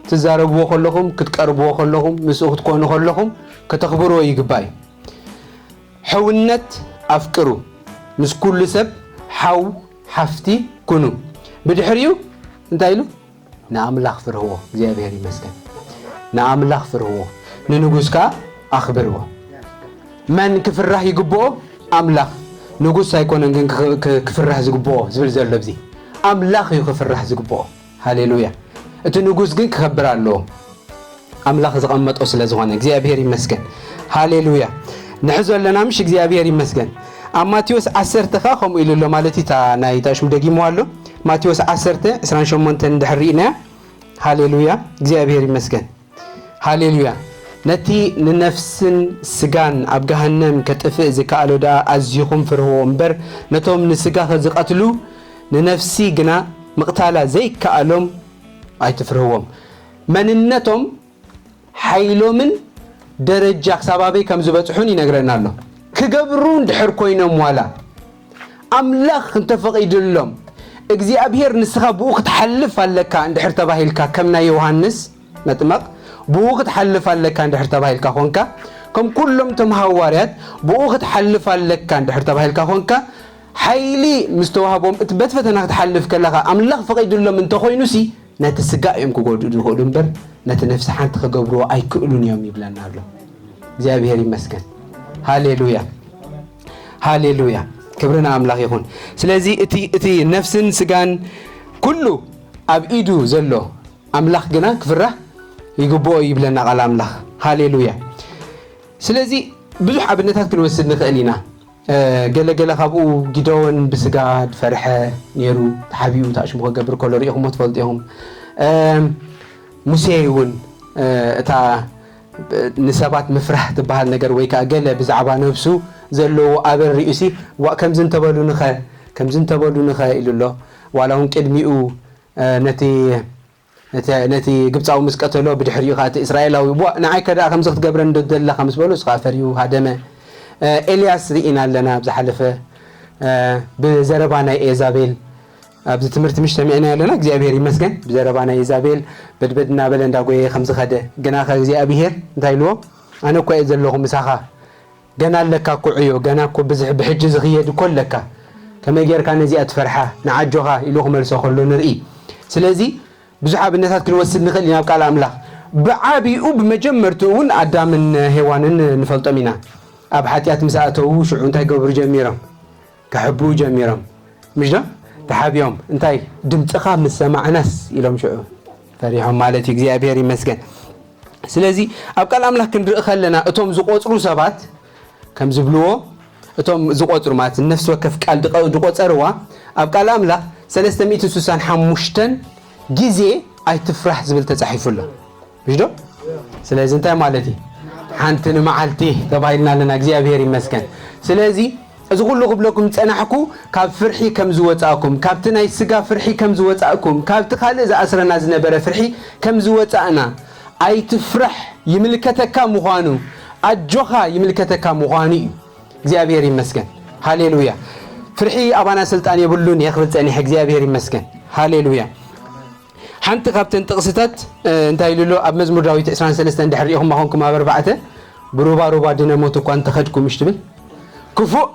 ክትዛረብዎ ከለኹም፣ ክትቀርብዎ ከለኹም፣ ምስኡ ክትኮኑ ከለኹም ከተኽብርዎ ይግባእ እዩ። ሕውነት ኣፍቅሩ፣ ምስ ኩሉ ሰብ ሓው ሓፍቲ ኩኑ።" ብድሕሪኡ እንታይ ኢሉ? "ንኣምላኽ ፍርህዎ።" እግዚኣብሔር ይመስገን። "ንኣምላኽ ፍርህዎ፣ ንንጉስ ከኣ ኣኽብርዎ።" መን ክፍራህ ይግብኦ? ኣምላኽ። ንጉስ ኣይኮነን ግን ክኽ-፣ ክ-፣ ክፍራህ ዝግብኦ ዝብል ዘሎ ኣብዚ። ኣምላኽ እዩ ክፍራህ ዝግብኦ። ሃሌሉያ። እቲ ንጉስ ግን ክኸብር ኣለዎ። ኣምላኽ ዝቐመጦ ስለ ዝኾነ እግዚኣብሔር ይመስገን። ሃሌሉያ። ንሕዞ ኣለና ምሽ እግዚኣብሔር ይመስገን። ኣብ ማቴዎስ ዓሰርተ ኸዓ ከምኡ ኢሉ ኣሎ ማለት እዩ። እታ ናይ ታሽሙ ደጊምዋ ኣሎ። ማቴዎስ ዓሰርተ ዕስራን ሸሞንተን እንድሕር ርኢናያ። ሃሌሉያ። እግዚኣብሔር ይመስገን። ሃሌሉያ። ነቲ ንነፍስን ስጋን ኣብ ገሃነም ከጥፍእ ዝከኣሎ ደኣ ኣዚኹም ፍርህዎ እምበር፣ ነቶም ንስጋ ዝቐትሉ ንነፍሲ ግና ምቕታላ ዘይከኣሎም ኣይትፍርህዎም። መንነቶም፣ ሓይሎምን ደረጃ ክሳብ ኣበይ ከም ዝበጽሑን ይነግረና ኣሎ። ክገብሩ እንድሕር ኮይኖም ዋላ ኣምላኽ እንተፈቒዱሎም፣ እግዚኣብሔር ንስኻ ብኡ ክትሓልፍ ኣለካ እንድሕር ተባሂልካ፣ ከም ናይ ዮሃንስ መጥመቕ ብኡ ክትሓልፍ ኣለካ እንድሕር ተባሂልካ ኾንካ፣ ከም ኩሎም እቶም ሃዋርያት ብኡ ክትሓልፍ ኣለካ እንድሕር ተባሂልካ ኾንካ፣ ሓይሊ ምስ ተዋህቦም እቲ በቲ ፈተና ክትሓልፍ ከለኻ ኣምላኽ ፈቒዱሎም እንተኾይኑሲ፣ ነቲ ስጋ እዮም ክጎድኡ ዝኽእሉ እምበር ነቲ ነፍሲ ሓንቲ ክገብርዎ ኣይክእሉን እዮም ይብለና ኣሎ። እግዚኣብሔር ይመስገን። ሃሌሉያ፣ ሃሌሉያ፣ ክብሪ ንኣምላኽ ይኹን። ስለዚ እቲ፣ እቲ ነፍስን ስጋን ኩሉ ኣብ ኢዱ ዘሎ ኣምላኽ ግና ክፍራህ ይግብኦ ይብለና ቃል ኣምላኽ። ሃሌሉያ። ስለዚ ብዙሕ ኣብነታት ክንወስድ ንኽእል ኢና። እ፣ ገለ ገለ ካብኡ ጊደዎን ብስጋ ዝፈርሐ ነይሩ፣ ተሓቢኡ ተኣሽሙ ክገብር ከሎ ርኢኹሞ ትፈልጡ ኢኹም። እ፣ ሙሴ እውን፣ እ፣ እታ ንሰባት ምፍራህ ትበሃል ነገር ወይ ከዓ ገለ ብዛዕባ ነብሱ ዘለዎ ኣበር ርእዩሲ፣ "ዋእ፣ ከምዚ እንተበሉንኸ፣ ከምዚ እንተበሉንኸ?" ኢሉ ኣሎ። ዋላ እውን ቅድሚኡ፣ እ፣ ነቲ፣ ነቲ፣ ነቲ ግብፃዊ ምስ ቀተሎ፣ ብድሕሪኡ ከዓ እቲ እስራኤላዊ፣ "ዋእ፣ ንዓይከ ደኣ ከምዚ ክትገብረኒ ዶ ትደሊ ኣለኻ?" ምስ በሎ፣ ንሱ ከዓ ፈርዩ ሃደመ። እ፣ ኤልያስ ርኢና ኣለና ኣብ ዝሓለፈ፣ እ፣ ብዘረባ ናይ ኤዛቤል፣ ኣብዚ ትምህርቲ ምሽ ሰሚዕና ኣለና፣ እግዚኣብሔር ይመስገን። ብዘረባ ናይ ኢዛቤል በድበድ እናበለ እንዳጎየ ከም ዝኸደ፣ ግና ከ እግዚኣብሔር እንታይ ኢልዎ? "ኣነ እኮ እየ ዘለኹ ምሳኻ፣ ገና ኣለካ እኮ ዕዮ፣ ገና እኮ ብዝሕ ብሕጂ ዝኽየድ እኮ ኣለካ። ከመይ ጌርካ ነዚኣ ትፈርሓ? ንዓጆኻ" ኢሉ ክመልሶ ከሎ ንርኢ። ስለዚ ብዙሕ ኣብነታት ክንወስድ ንኽእል ኢና ኣብ ቃል ኣምላኽ። ብዓቢኡ ብመጀመርትኡ እውን ኣዳምን ሄዋንን ንፈልጦም ኢና። ኣብ ሓጢኣት ምስ ኣተዉ ሽዑ እንታይ ገብሩ ጀሚሮም? ክሕብኡ ጀሚሮም። ምሽ ዶ? ተሓቢኦም። እንታይ? ድምፅኻ ምስ ሰማዕናስ ኢሎም ሽዑ ፈሪሖም ማለት እዩ። እግዚኣብሔር ይመስገን። ስለዚ ኣብ ቃል ኣምላኽ ክንርኢ ከለና እቶም ዝቆፅሩ ሰባት ከም ዝብልዎ፣ እቶም ዝቆፅሩ ማለት ነፍሲ ወከፍ ቃል ድቐ- ድቆፀርዋ ኣብ ቃል ኣምላኽ ሰለስተ ሚእትን ስሳን ሓሙሽተን ግዜ ኣይትፍራሕ ዝብል ተፃሒፉ ኣሎ። ምሽ ዶ? ስለዚ እንታይ ማለት እዩ? ሓንቲ ንመዓልቲ ተባሂልና ኣለና። እግዚኣብሔር ይመስገን። ስለዚ እዚ ኩሉ ክብለኩም ዝጸናሕኩ ካብ ፍርሒ ከም ዝወጻእኩም፣ ካብቲ ናይ ስጋ ፍርሒ ከም ዝወጻእኩም፣ ካብቲ ካልእ ዝኣስረና ዝነበረ ፍርሒ ከም ዝወጻእና፣ ኣይትፍራሕ፣ ይምልከተካ ምዃኑ፣ ኣጆኻ ይምልከተካ ምዃኑ እዩ። እግዚኣብሔር ይመስገን። ሃሌሉያ። ፍርሒ ኣባና ስልጣን የብሉን እየ ክብል ጸኒሐ። እግዚኣብሔር ይመስገን። ሃሌሉያ። ሓንቲ ካብተን ጥቕስታት፣ እ፣ እንታይ ኢሉ ኣሎ? ኣብ መዝሙር ዳዊት ዕስራን ሰለስተን ድሕሪ ርኢኹም ኮንኩም ኣብ ኣርባዕተ፣ ብሩባ ሩባ ድነ ሞት እኳ እንተኸድኩ ምሽ ትብል ክፉእ።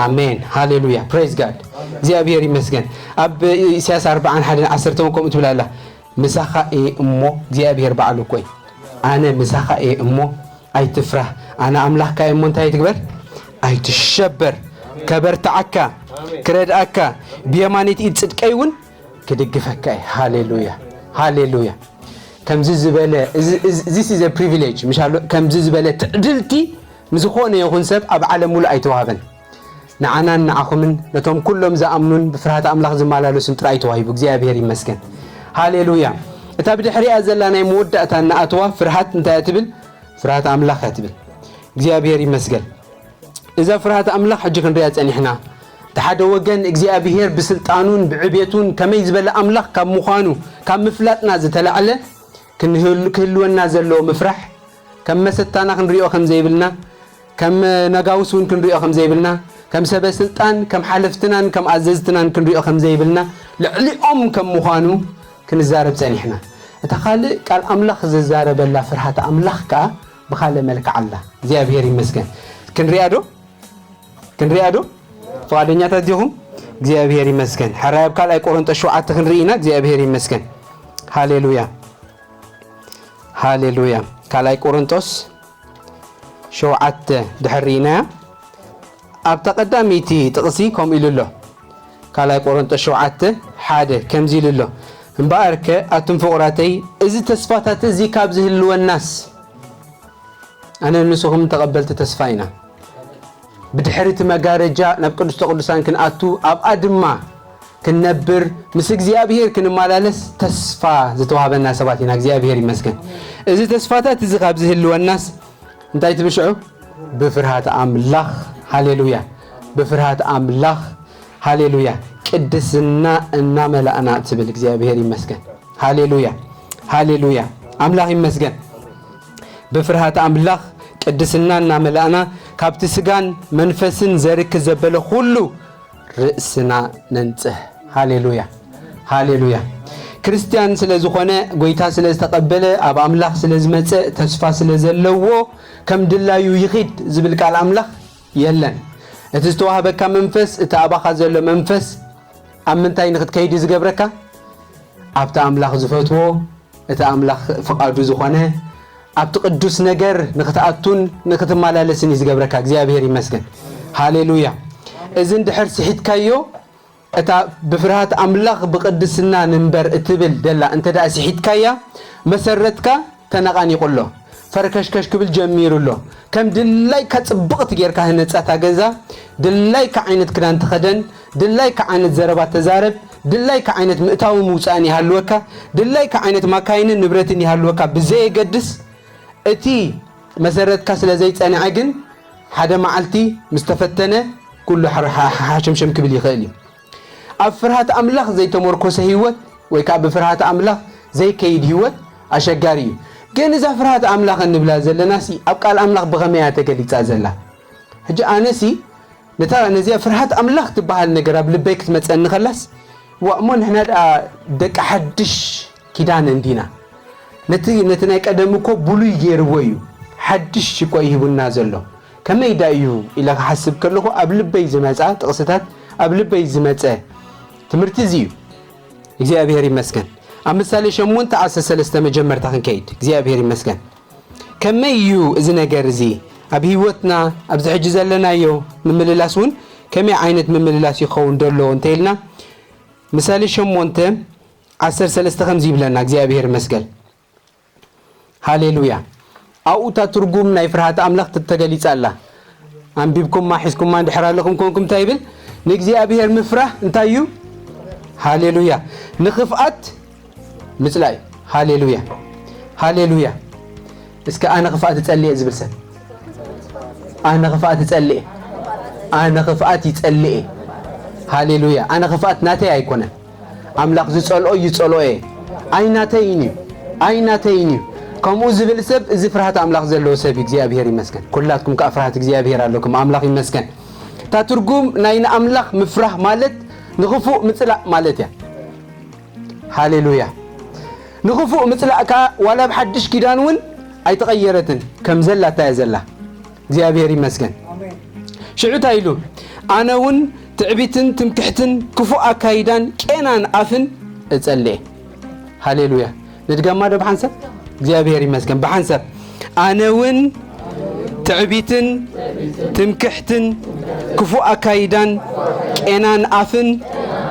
ኣሜን። ሃሌሉያ። ፕሬዝ ጋድ። እግዚኣብሔር ይመስገን። ኣብ ኢሳያስ ኣርባዓን ሓደን ዓሰርተ እውን ከምኡ ትብል ኣላ። ምሳኻ እየ እሞ እግዚኣብሔር በዓሉ እኮ እዩ። ኣነ ምሳኻ እየ እሞ ኣይትፍራህ። ኣነ ኣምላኽካ እየ እሞ እንታይ ትግበር? ኣይትሸበር። ከበርትዓካ፣ ክረድኣካ፣ ብየማነይቲ ኢድ ጽድቀይ እውን ክድግፈካ እየ። ሃሌሉያ። ሃሌሉያ። ከምዚ ዝበለ እዚ- እዚ- this is a privilege፣ ምሽ ኣሎ። ከምዚ ዝበለ ትዕድልቲ ንዝኾነ ይኹን ሰብ ኣብ ዓለም ሙሉእ ኣይተዋህበን። ንዓናን ንዓኹምን ነቶም ኩሎም ዝኣምኑን ብፍርሃት ኣምላኽ ዝመላለሱን ጥራይ ተዋሂቡ። እግዚኣብሔር ይመስገን። ሃሌሉያ። እታ ብድሕሪኣ ዘላ ናይ መወዳእታ እናኣተዋ ፍርሃት እንታይ እያ ትብል? ፍርሃት ኣምላኽ እያ ትብል። እግዚኣብሔር ይመስገን። እዛ ፍርሃት ኣምላኽ ሕጂ ክንሪኣ ጸኒሕና። እቲ ሓደ ወገን እግዚኣብሔር ብስልጣኑን ብዕቤቱን ከመይ ዝበለ ኣምላኽ ካብ ምዃኑ ካብ ምፍላጥና ዝተላዕለ ክንህል- ክህልወና ዘለዎ ምፍራሕ ከም መሰታና ክንሪኦ ከም ዘይብልና፣ ከም ነጋውስ እውን ክንሪኦ ከም ዘይብልና፣ ከም ሰበ ስልጣን፣ ከም ሓለፍትናን ከም ኣዘዝትናን ክንሪኦ ከም ዘይብልና፣ ልዕሊኦም ከም ምዃኑ ክንዛረብ ጸኒሕና። እታ ካልእ ቃል ኣምላኽ ዝዛረበላ ፍርሃት ኣምላኽ ከኣ ብኻልእ መልክዕ ኣላ። እግዚኣብሔር ይመስገን። ክንሪኣ ዶ? ክንሪኣ ዶ? ፍቓደኛታት ዲኹም? እግዚኣብሔር ይመስገን። ሕራይ ኣብ ካልኣይ ቆሮንጦስ ሸውዓተ ክንርኢ ኢና። እግዚኣብሔር ይመስገን። ሃሌሉያ። ሃሌሉያ። ካልኣይ ቆሮንጦስ ሸውዓተ ድሕር ርኢናያ። ኣብታ ቀዳመይቲ ጥቕሲ ከምኡ ኢሉ ኣሎ። ካልኣይ ቆሮንጦስ ሸውዓተ ሓደ ከምዚ ኢሉ ኣሎ። እምበኣርከ ኣቱም ፍቑራተይ፣ እዚ ተስፋታት እዚ ካብ ዝህልወናስ፣ ኣነ ንስኹም ተቐበልቲ ተስፋ ኢና። ብድሕሪ እቲ መጋረጃ ናብ ቅድስተ ቅዱሳን ክንኣቱ፣ ኣብኣ ድማ ክንነብር፣ ምስ እግዚኣብሔር ክንመላለስ ተስፋ ዝተዋህበና ሰባት ኢና። እግዚኣብሔር ይመስገን። እዚ ተስፋታት እዚ ካብ ዝህልወናስ እንታይ ትብል ሽዑ? ብፍርሃት ኣምላኽ። ሃሌሉያ። ብፍርሃት ኣምላኽ። ሃሌሉያ። ቅድስና እናመላእና ትብል። እግዚኣብሔር ይመስገን። ሃሌሉያ። ሃሌሉያ። ኣምላኽ ይመስገን። ብፍርሃት ኣምላኽ ቅድስና እናመላእና ካብቲ ስጋን መንፈስን ዘርክ ዘበለ ኩሉ ርእስና ነንጽህ። ሃሌሉያ። ሃሌሉያ። ክርስትያን ስለ ዝኾነ፣ ጎይታ ስለ ዝተቐበለ፣ ኣብ ኣምላኽ ስለ ዝመጸ፣ ተስፋ ስለ ዘለዎ፣ ከም ድላዩ ይኺድ ዝብል ቃል ኣምላኽ የለን። እቲ ዝተዋህበካ መንፈስ፣ እቲ ኣባኻ ዘሎ መንፈስ፣ ኣብ ምንታይ ንኽትከይድ እዩ ዝገብረካ? ኣብቲ ኣምላኽ ዝፈትዎ፣ እቲ ኣምላኽ ፍቓዱ ዝኾነ፣ ኣብቲ ቅዱስ ነገር ንኽትኣቱን ንኽትመላለስን እዩ ዝገብረካ። እግዚኣብሔር ይመስገን። ሃሌሉያ። እዚ እንድሕር ስሒትካዮ፣ እታ ብፍርሃት ኣምላኽ ብቕድስና ንንበር እትብል ደላ እንተ ደኣ ስሒትካያ፣ መሰረትካ ተነቓኒቑ ኣሎ። ፈርከሽከሽ ክብል ጀሚሩ ኣሎ። ከም ድላይካ ጽብቕቲ ጌርካ ህነጻ እታ ገዛ፣ ድላይካ ዓይነት ክዳን ተኸደን፣ ድላይካ ዓይነት ዘረባ ተዛረብ፣ ድላይካ ዓይነት ምእታውን ምውጻእን ይሃልወካ፣ ድላይካ ዓይነት ማካይንን ንብረትን ይሃልወካ ብዘየገድስ፣ እቲ መሰረትካ ስለ ዘይጸንዐ ግን፣ ሓደ መዓልቲ ምስ ተፈተነ፣ ኩሉ ሓ-፣ ሓ-፣ ሓሸምሸም ክብል ይኽእል እዩ። ኣብ ፍርሃት ኣምላኽ ዘይተመርኮሰ ህይወት፣ ወይ ከኣ ብፍርሃት ኣምላኽ ዘይከይድ ህይወት ኣሸጋሪ እዩ። ግን እዛ ፍርሃት ኣምላኽ እንብላ ዘለናሲ፣ ኣብ ቃል ኣምላኽ ብኸመይ እያ ተገሊጻ ዘላ? ሕጂ ኣነሲ፣ ነታ፣ ነዚኣ ፍርሃት ኣምላኽ ትበሃል ነገር ኣብ ልበይ ክትመጸኒ ከላስ፣ ዋ፣ እሞ ንሕና ደኣ ደቂ ሓድሽ ኪዳን እንዲና። ነቲ፣ ነቲ ናይ ቀደም እኮ ብሉይ ገይርዎ እዩ፣ ሓድሽ እኮ እዩ ሂቡና ዘሎ። ከመይ ዳ እዩ ኢለ ክሓስብ ከለኹ፣ ኣብ ልበይ ዝመጻ ጥቕስታት፣ ኣብ ልበይ ዝመጸ ትምህርቲ እዚ እዩ። እግዚኣብሔር ይመስገን። ኣብ ምሳሌ ሸሞንተ ዓሰርተ ሰለስተ መጀመርታ ክንከይድ፣ እግዚኣብሔር ይመስገን። ከመይ እዩ እዚ ነገር እዚ? ኣብ ህይወትና ኣብዚ ሕጂ ዘለናዮ ምምልላስ እውን ከመይ ዓይነት ምምልላስ ይኸውን ዘሎ እንተ ኢልና፣ ምሳሌ ሸሞንተ ዓሰርተ ሰለስተ ከምዚ ይብለና። እግዚኣብሔር ይመስገን። ሃሌሉያ። ኣብኡ እታ ትርጉም ናይ ፍርሃት ኣምላኽ ተገሊጻ ኣላ። ኣንቢብኩማ ሒዝኩማ እንድሕር ኣለኹም ኮንኩም እንታይ ይብል? ንእግዚኣብሔር ምፍራህ እንታይ እዩ? ሃሌሉያ። ንኽፍኣት ምጽላእ እዩ። ሃሌሉያ። ሃሌሉያ። እስከ ኣነ ክፍኣት እጸልእ እየ ዝብል ሰብ፣ ኣነ ክፍኣት እጸልእ እየ። ኣነ ክፍኣት ይጸልእ እየ። ሃሌሉያ። ኣነ ክፍኣት ናተይ ኣይኮነን። ኣምላኽ ዝጸልኦ ይጸልኦ እየ። ኣይናተይን እዩ። ኣይናተይን እዩ። ከምኡ ዝብል ሰብ እዚ ፍርሃት ኣምላኽ ዘለዎ ሰብ እዩ። እግዚኣብሔር ይመስገን። ኩላትኩም ከኣ ፍርሃት እግዚኣብሔር ኣለኩም። ኣምላኽ ይመስገን። እታ ትርጉም ናይ ንኣምላኽ ምፍራህ ማለት ንኽፉእ ምጽላእ ማለት እያ። ሃሌሉያ። ንኽፉእ ምጽላእ ከኣ ዋላ ኣብ ሓድሽ ኪዳን እውን ኣይተቐየረትን፣ ከም ዘላ እታ እያ ዘላ። እግዚኣብሔር ይመስገን። ሽዑ እንታይ ኢሉ? ኣነ እውን ትዕቢትን ትምክሕትን ክፉእ ኣካይዳን ቄናን ኣፍን እጸልእ። ሃሌሉያ። ንድገማ ዶ ብሓንሳብ? እግዚኣብሔር ይመስገን። ብሓንሳብ ኣነ እውን ትዕቢትን ትምክሕትን ክፉእ ኣካይዳን ቄናን ኣፍን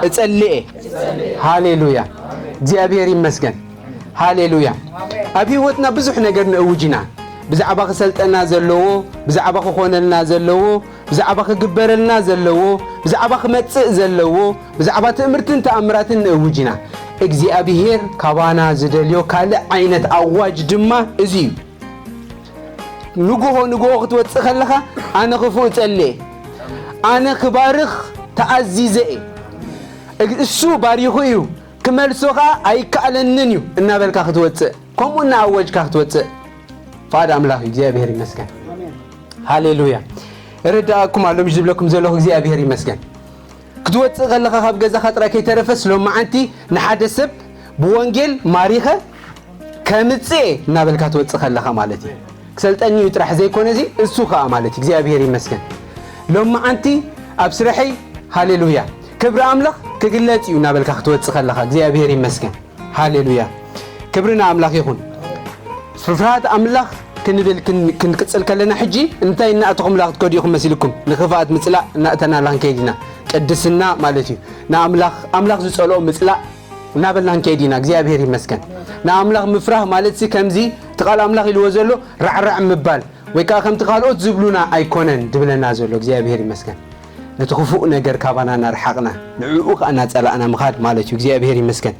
እጸልእ። ሃሌሉያ። እግዚኣብሔር ይመስገን። ሃሌሉያ። ኣብ ህይወትና ብዙሕ ነገር ንእውጅ ኢና። ብዛዕባ ክሰልጠና ዘለዎ፣ ብዛዕባ ክኾነልና ዘለዎ፣ ብዛዕባ ክግበረልና ዘለዎ፣ ብዛዕባ ክመጽእ ዘለዎ፣ ብዛዕባ ትእምርትን ተኣምራትን ንእውጅ ኢና። እግዚኣብሔር ካባና ዝደልዮ ካልእ ዓይነት ኣዋጅ ድማ እዚ እዩ። ንግሆ ንግሆ ክትወጽእ ከለኻ ኣነ ክፉእ እጸልእ፣ ኣነ ክባርኽ ተኣዚዘ እየ። እግ-፣ እሱ ባሪኹ እዩ፣ ክመልሶ ኸኣ ኣይከኣለንን እዩ እናበልካ ክትወጽእ፣ ከምኡ እናኣወጅካ ክትወጽእ ፍቓድ ኣምላኽ እዩ። እግዚኣብሔር ይመስገን። ሃሌሉያ። እርድኣኩም ኣሎ ምሽ ዝብለኩም ዘለኹ እግዚኣብሔር ይመስገን። ክትወጽእ ከለኻ ካብ ገዛኻ ጥራይ ከይተረፈስ ሎመዓንቲ ንሓደ ሰብ ብወንጌል ማሪኸ ከምጽእ እየ እናበልካ ትወጽእ ከለኻ ማለት እዩ። ክሰልጠኒ እዩ ጥራሕ ዘይኮነ እዚ እሱ ኸኣ ማለት እዩ። እግዚኣብሔር ይመስገን። ሎመዓንቲ ኣብ ስረሐይ ሃሌሉያ ክብሪ ኣምላኽ ክግለጽ እዩ እናበልካ ክትወጽእ ከለኻ እግዚኣብሔር ይመስገን። ሃሌሉያ። ክብሪ ንኣምላኽ ይኹን። ፍርሃት ኣምላኽ ክንብል ክን-፣ ክንቅጽል ከለና ሕጂ እንታይ እናእተኹምላ ክትከዱ ኢኹም መሲልኩም? ንኽፍኣት ምጽላእ እናእተናላ ክንከይድ ኢና። ቅድስና ማለት እዩ። ንኣምላኽ፣ ኣምላኽ ዝጸልኦ ምጽላእ እናበልና ክንከይድ ኢና። እግዚኣብሔር ይመስገን። ንኣምላኽ ምፍራህ ማለት ሲ ከምዚ እቲ ቃል ኣምላኽ ኢልዎ ዘሎ ራዕራዕ ምባል ወይ ከኣ ከምቲ ካልኦት ዝብሉና ኣይኮነን ድብለና ዘሎ። እግዚኣብሔር ይመስገን። ነቲ ክፉእ ነገር ካባና እናርሓቕና፣ ንዕኡ ከኣ እናጸላእና ምኻድ ማለት እዩ። እግዚኣብሔር ይመስገን።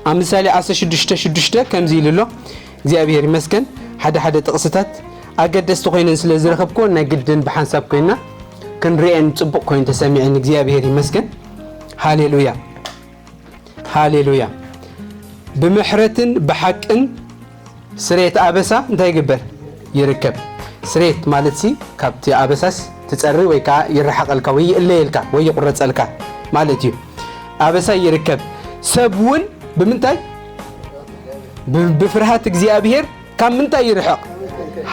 ኣብ ምሳሌ ዓሰርተ ሽዱሽተ ሽዱሽተ ከምዚ ኢሉ ኣሎ። እግዚኣብሔር ይመስገን። ሓደ ሓደ ጥቕስታት ኣገደስቲ ኮይነን ስለ ዝረኸብኩወን ናይ ግድን ብሓንሳብ ኮይንና ክንርእየን ጽቡቕ ኮይኑ ተሰሚዐን። እግዚኣብሔር ይመስገን። ሃሌሉያ። ሃሌሉያ። ብምሕረትን ብሓቅን ስሬት ኣበሳ እንታይ ይግበር? ይርከብ። ስሬት ማለት ሲ ካብቲ ኣበሳስ ትጸሪ ወይ ከኣ ይረሓቐልካ ወይ ይእለየልካ ወይ ይቑረጸልካ ማለት እዩ። ኣበሳ ይርከብ። ሰብ እውን ብምንታይ? ብ-፣ ብፍርሃት እግዚኣብሔር ካብ ምንታይ ይርሕቕ?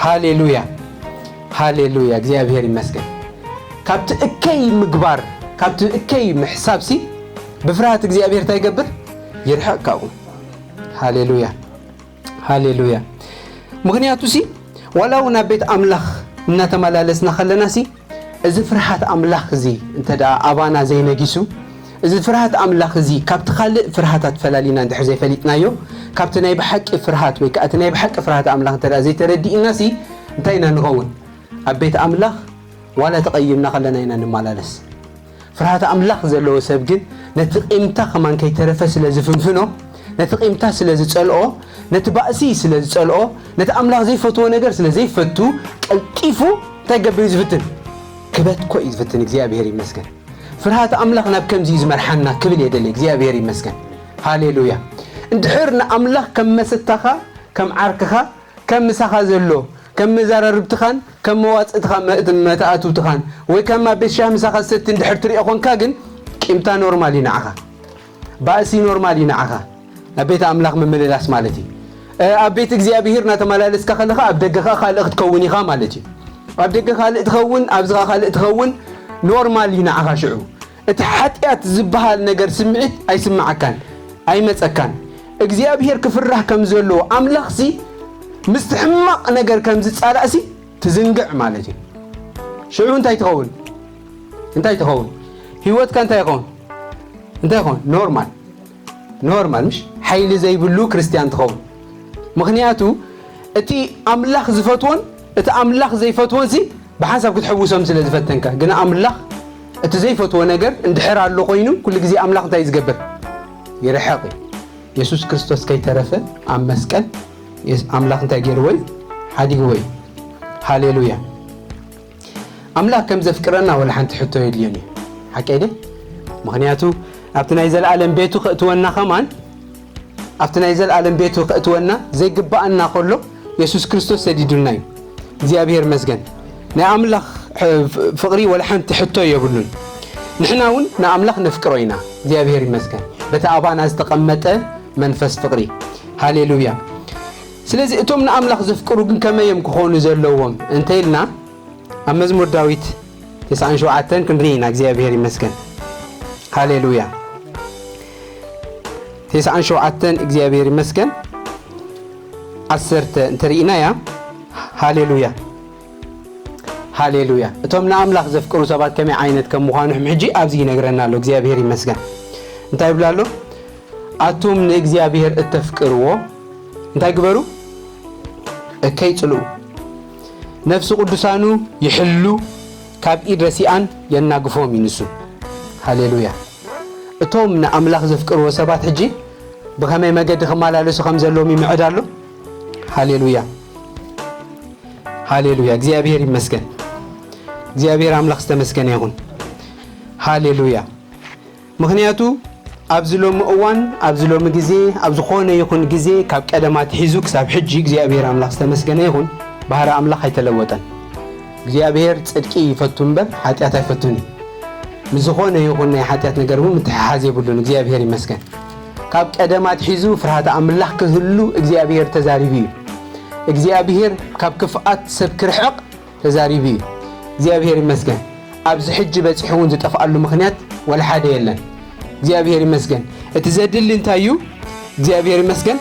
ሃሌሉያ። ሃሌሉያ። እግዚኣብሔር ይመስገን። ካብቲ እከይ ምግባር፣ ካብቲ እከይ ምሕሳብ ሲ ብፍርሃት እግዚኣብሔር እንታይ ይገብር? ይርሕቕ ካብኡ። ሃሌሉያ። ሃሌሉያ። ምኽንያቱ ሲ ዋላ እውን ኣብ ቤት ኣምላኽ እናተመላለስና ከለና ሲ እዚ ፍርሃት ኣምላኽ እዚ እንተ ደኣ ኣባና ዘይነጊሱ፣ እዚ ፍርሃት ኣምላኽ እዚ ካብቲ ካልእ ፍርሃታት ፈላሊና እንድሕር ዘይፈሊጥናዮ፣ ካብቲ ናይ ብሓቂ ፍርሃት ወይ ከኣ እቲ ናይ ብሓቂ ፍርሃት ኣምላኽ እንተ ደኣ ዘይተረዲእና ሲ እንታይ ኢና ንኸውን? ኣብ ቤት ኣምላኽ ዋላ ተቐይምና ከለና ኢና ንመላለስ። ፍርሃት ኣምላኽ ዘለዎ ሰብ ግን ነቲ ቂምታ ከማን ከይተረፈ ስለ ዝፍንፍኖ፣ ነቲ ቂምታ ስለ ዝጸልኦ፣ ነቲ ባእሲ ስለ ዝጸልኦ፣ ነቲ ኣምላኽ ዘይፈትዎ ነገር ስለ ዘይፈቱ፣ ቀልጢፉ እንታይ ገብር እዩ ዝፍትን? ክበትኮ እዩ ዝፍትን። እግዚኣብሔር ይመስገን። ፍርሃት ኣምላኽ ናብ ከምዚ እዩ ዝመርሓና ክብል እየ ደልየ። እግዚኣብሔር ይመስገን። ሃሌሉያ። እንድሕር ንኣምላኽ ከም መሰታኻ፣ ከም ዓርክኻ፣ ከም ምሳኻ ዘሎ፣ ከም መዘራርብትኻን ከም መዋጽእትኻ መእት-፣ መተኣትውትኻን ወይ ከም ኣብ ቤት ሻሂ ምሳኻ ዝሰቲ እንድሕር ትሪኦ ኾንካ ግን ቂምታ ኖርማል እዩ ንዓኻ። ባእሲ ኖርማል እዩ ንዓኻ። ናብ ቤት ኣምላኽ ምምልላስ ማለት እዩ። እ፣ ኣብ ቤት እግዚኣብሔር እናተመላለስካ ከለኻ ኣብ ደገ ኸኣ ካልእ ክትከውን ኢኻ ማለት እዩ። ኣብ ደገ ካልእ ትኸውን፣ ኣብዚ ኸኣ ካልእ ትኸውን፣ ኖርማል እዩ ንዓኻ ሽዑ። እቲ ሓጢኣት ዝበሃል ነገር ስምዒት ኣይስምዓካን፣ ኣይመጸካን። እግዚኣብሔር ክፍራህ ከም ዘለዎ፣ ኣምላኽሲ ምስቲ ሕማቕ ነገር ከም ዝጻላእሲ ትዝንግዕ ማለት እዩ። ሽዑ እንታይ ትኸውን? እንታይ ትኸውን? ህይወትካ እንታይ ይኸውን? እንታይ ይኸውን? ኖርማል፣ ኖርማል፣ ምሽ ሓይሊ ዘይብሉ ክርስትያን ትኸውን። ምኽንያቱ እቲ ኣምላኽ ዝፈትዎን እቲ ኣምላኽ ዘይፈትዎን ሲ ብሓንሳብ ክትሕውሶም ስለ ዝፈተንካ፣ ግና ኣምላኽ እቲ ዘይፈትዎ ነገር እንድሕር ኣሎ ኮይኑ፣ ኩሉ ግዜ ኣምላኽ እንታይ እዩ ዝገብር? ይርሕቕ እዩ። የሱስ ክርስቶስ ከይተረፈ ኣብ መስቀል የስ-፣ ኣምላኽ እንታይ ገይርዎ እዩ? ሓዲግዎ እዩ። ሃሌሉያ። ኣምላኽ ከም ዘፍቅረና ወላ ሓንቲ ሕቶ የድልዮን እዩ። ሓቀይ ደ? ምኽንያቱ ኣብቲ ናይ ዘለኣለም ቤቱ ከእትወና ከማን፣ ኣብቲ ናይ ዘለኣለም ቤቱ ከእትወና ዘይግባኣና ከሎ የሱስ ክርስቶስ ሰዲዱልና እዩ። እግዚኣብሔር መስገን። ናይ ኣምላኽ ሕ-፣ ፍ-፣ ፍቕሪ ወላ ሓንቲ ሕቶ የብሉን። ንሕና እውን ንኣምላኽ ነፍቅሮ ኢና። እግዚኣብሔር ይመስገን። በቲ ኣባና ዝተቐመጠ መንፈስ ፍቕሪ። ሃሌሉያ። ስለዚ እቶም ንኣምላኽ ዘፍቅሩ ግን ከመይ እዮም ክኾኑ ዘለዎም እንተ ኢልና፣ ኣብ መዝሙር ዳዊት ተስዓን ሸውዓተን ክንርኢ ኢና። እግዚኣብሔር ይመስገን። ሃሌሉያ። ተስዓን ሸውዓተን እግዚኣብሔር ይመስገን። ዓሰርተ እንተርኢናያ፣ ሃሌሉያ። ሃሌሉያ። እቶም ንኣምላኽ ዘፍቅሩ ሰባት ከመይ ዓይነት ከም ምዃኑ ሕጂ ኣብዚ ይነግረና ኣሎ። እግዚኣብሔር ይመስገን። እንታይ ይብላ ኣሎ? ኣቱም ንእግዚኣብሔር እተፍቅርዎ እንታይ ግበሩ? እከይ ጽልኡ። ነፍሲ ቅዱሳኑ ይሕሉ፣ ካብ ኢድ ረሲኣን የናግፎም እዩ ንሱ። ሃሌሉያ። እቶም ንኣምላኽ ዘፍቅርዎ ሰባት ሕጂ ብኸመይ መገዲ ክመላለሱ ከም ዘለዎም ይምዕድ ኣሎ። ሃሌሉያ። ሃሌሉያ። እግዚኣብሔር ይመስገን። እግዚኣብሔር ኣምላኽ ዝተመስገነ ይኹን። ሃሌሉያ። ምኽንያቱ ኣብዚ ሎሚ እዋን፣ ኣብዚ ሎሚ ግዜ፣ ኣብ ዝኾነ ይኹን ግዜ፣ ካብ ቀደም ኣትሒዙ ክሳብ ሕጂ እግዚኣብሔር ኣምላኽ ዝተመስገነ ይኹን፣ ባህሪ ኣምላኽ ኣይተለወጠን። እግዚኣብሔር ጽድቂ ይፈቱ እምበር ሓጢኣት ኣይፈቱን እዩ። ምስ ዝኾነ ይኹን ናይ ሓጢኣት ነገር እውን ምትሕሓዝ የብሉን። እግዚኣብሔር ይመስገን። ካብ ቀደም ኣትሒዙ ፍርሃት ኣምላኽ ክህሉ እግዚኣብሔር ተዛሪቡ እዩ። እግዚኣብሔር ካብ ክፍኣት ሰብ ክርሕቕ ተዛሪቡ እዩ። እግዚኣብሔር ይመስገን። ኣብዚ ሕጂ በጺሑ እውን ዝጠፍኣሉ ምኽንያት ወላ ሓደ የለን። እግዚኣብሔር ይመስገን። እቲ ዘድሊ እንታይ እዩ? እግዚኣብሔር ይመስገን።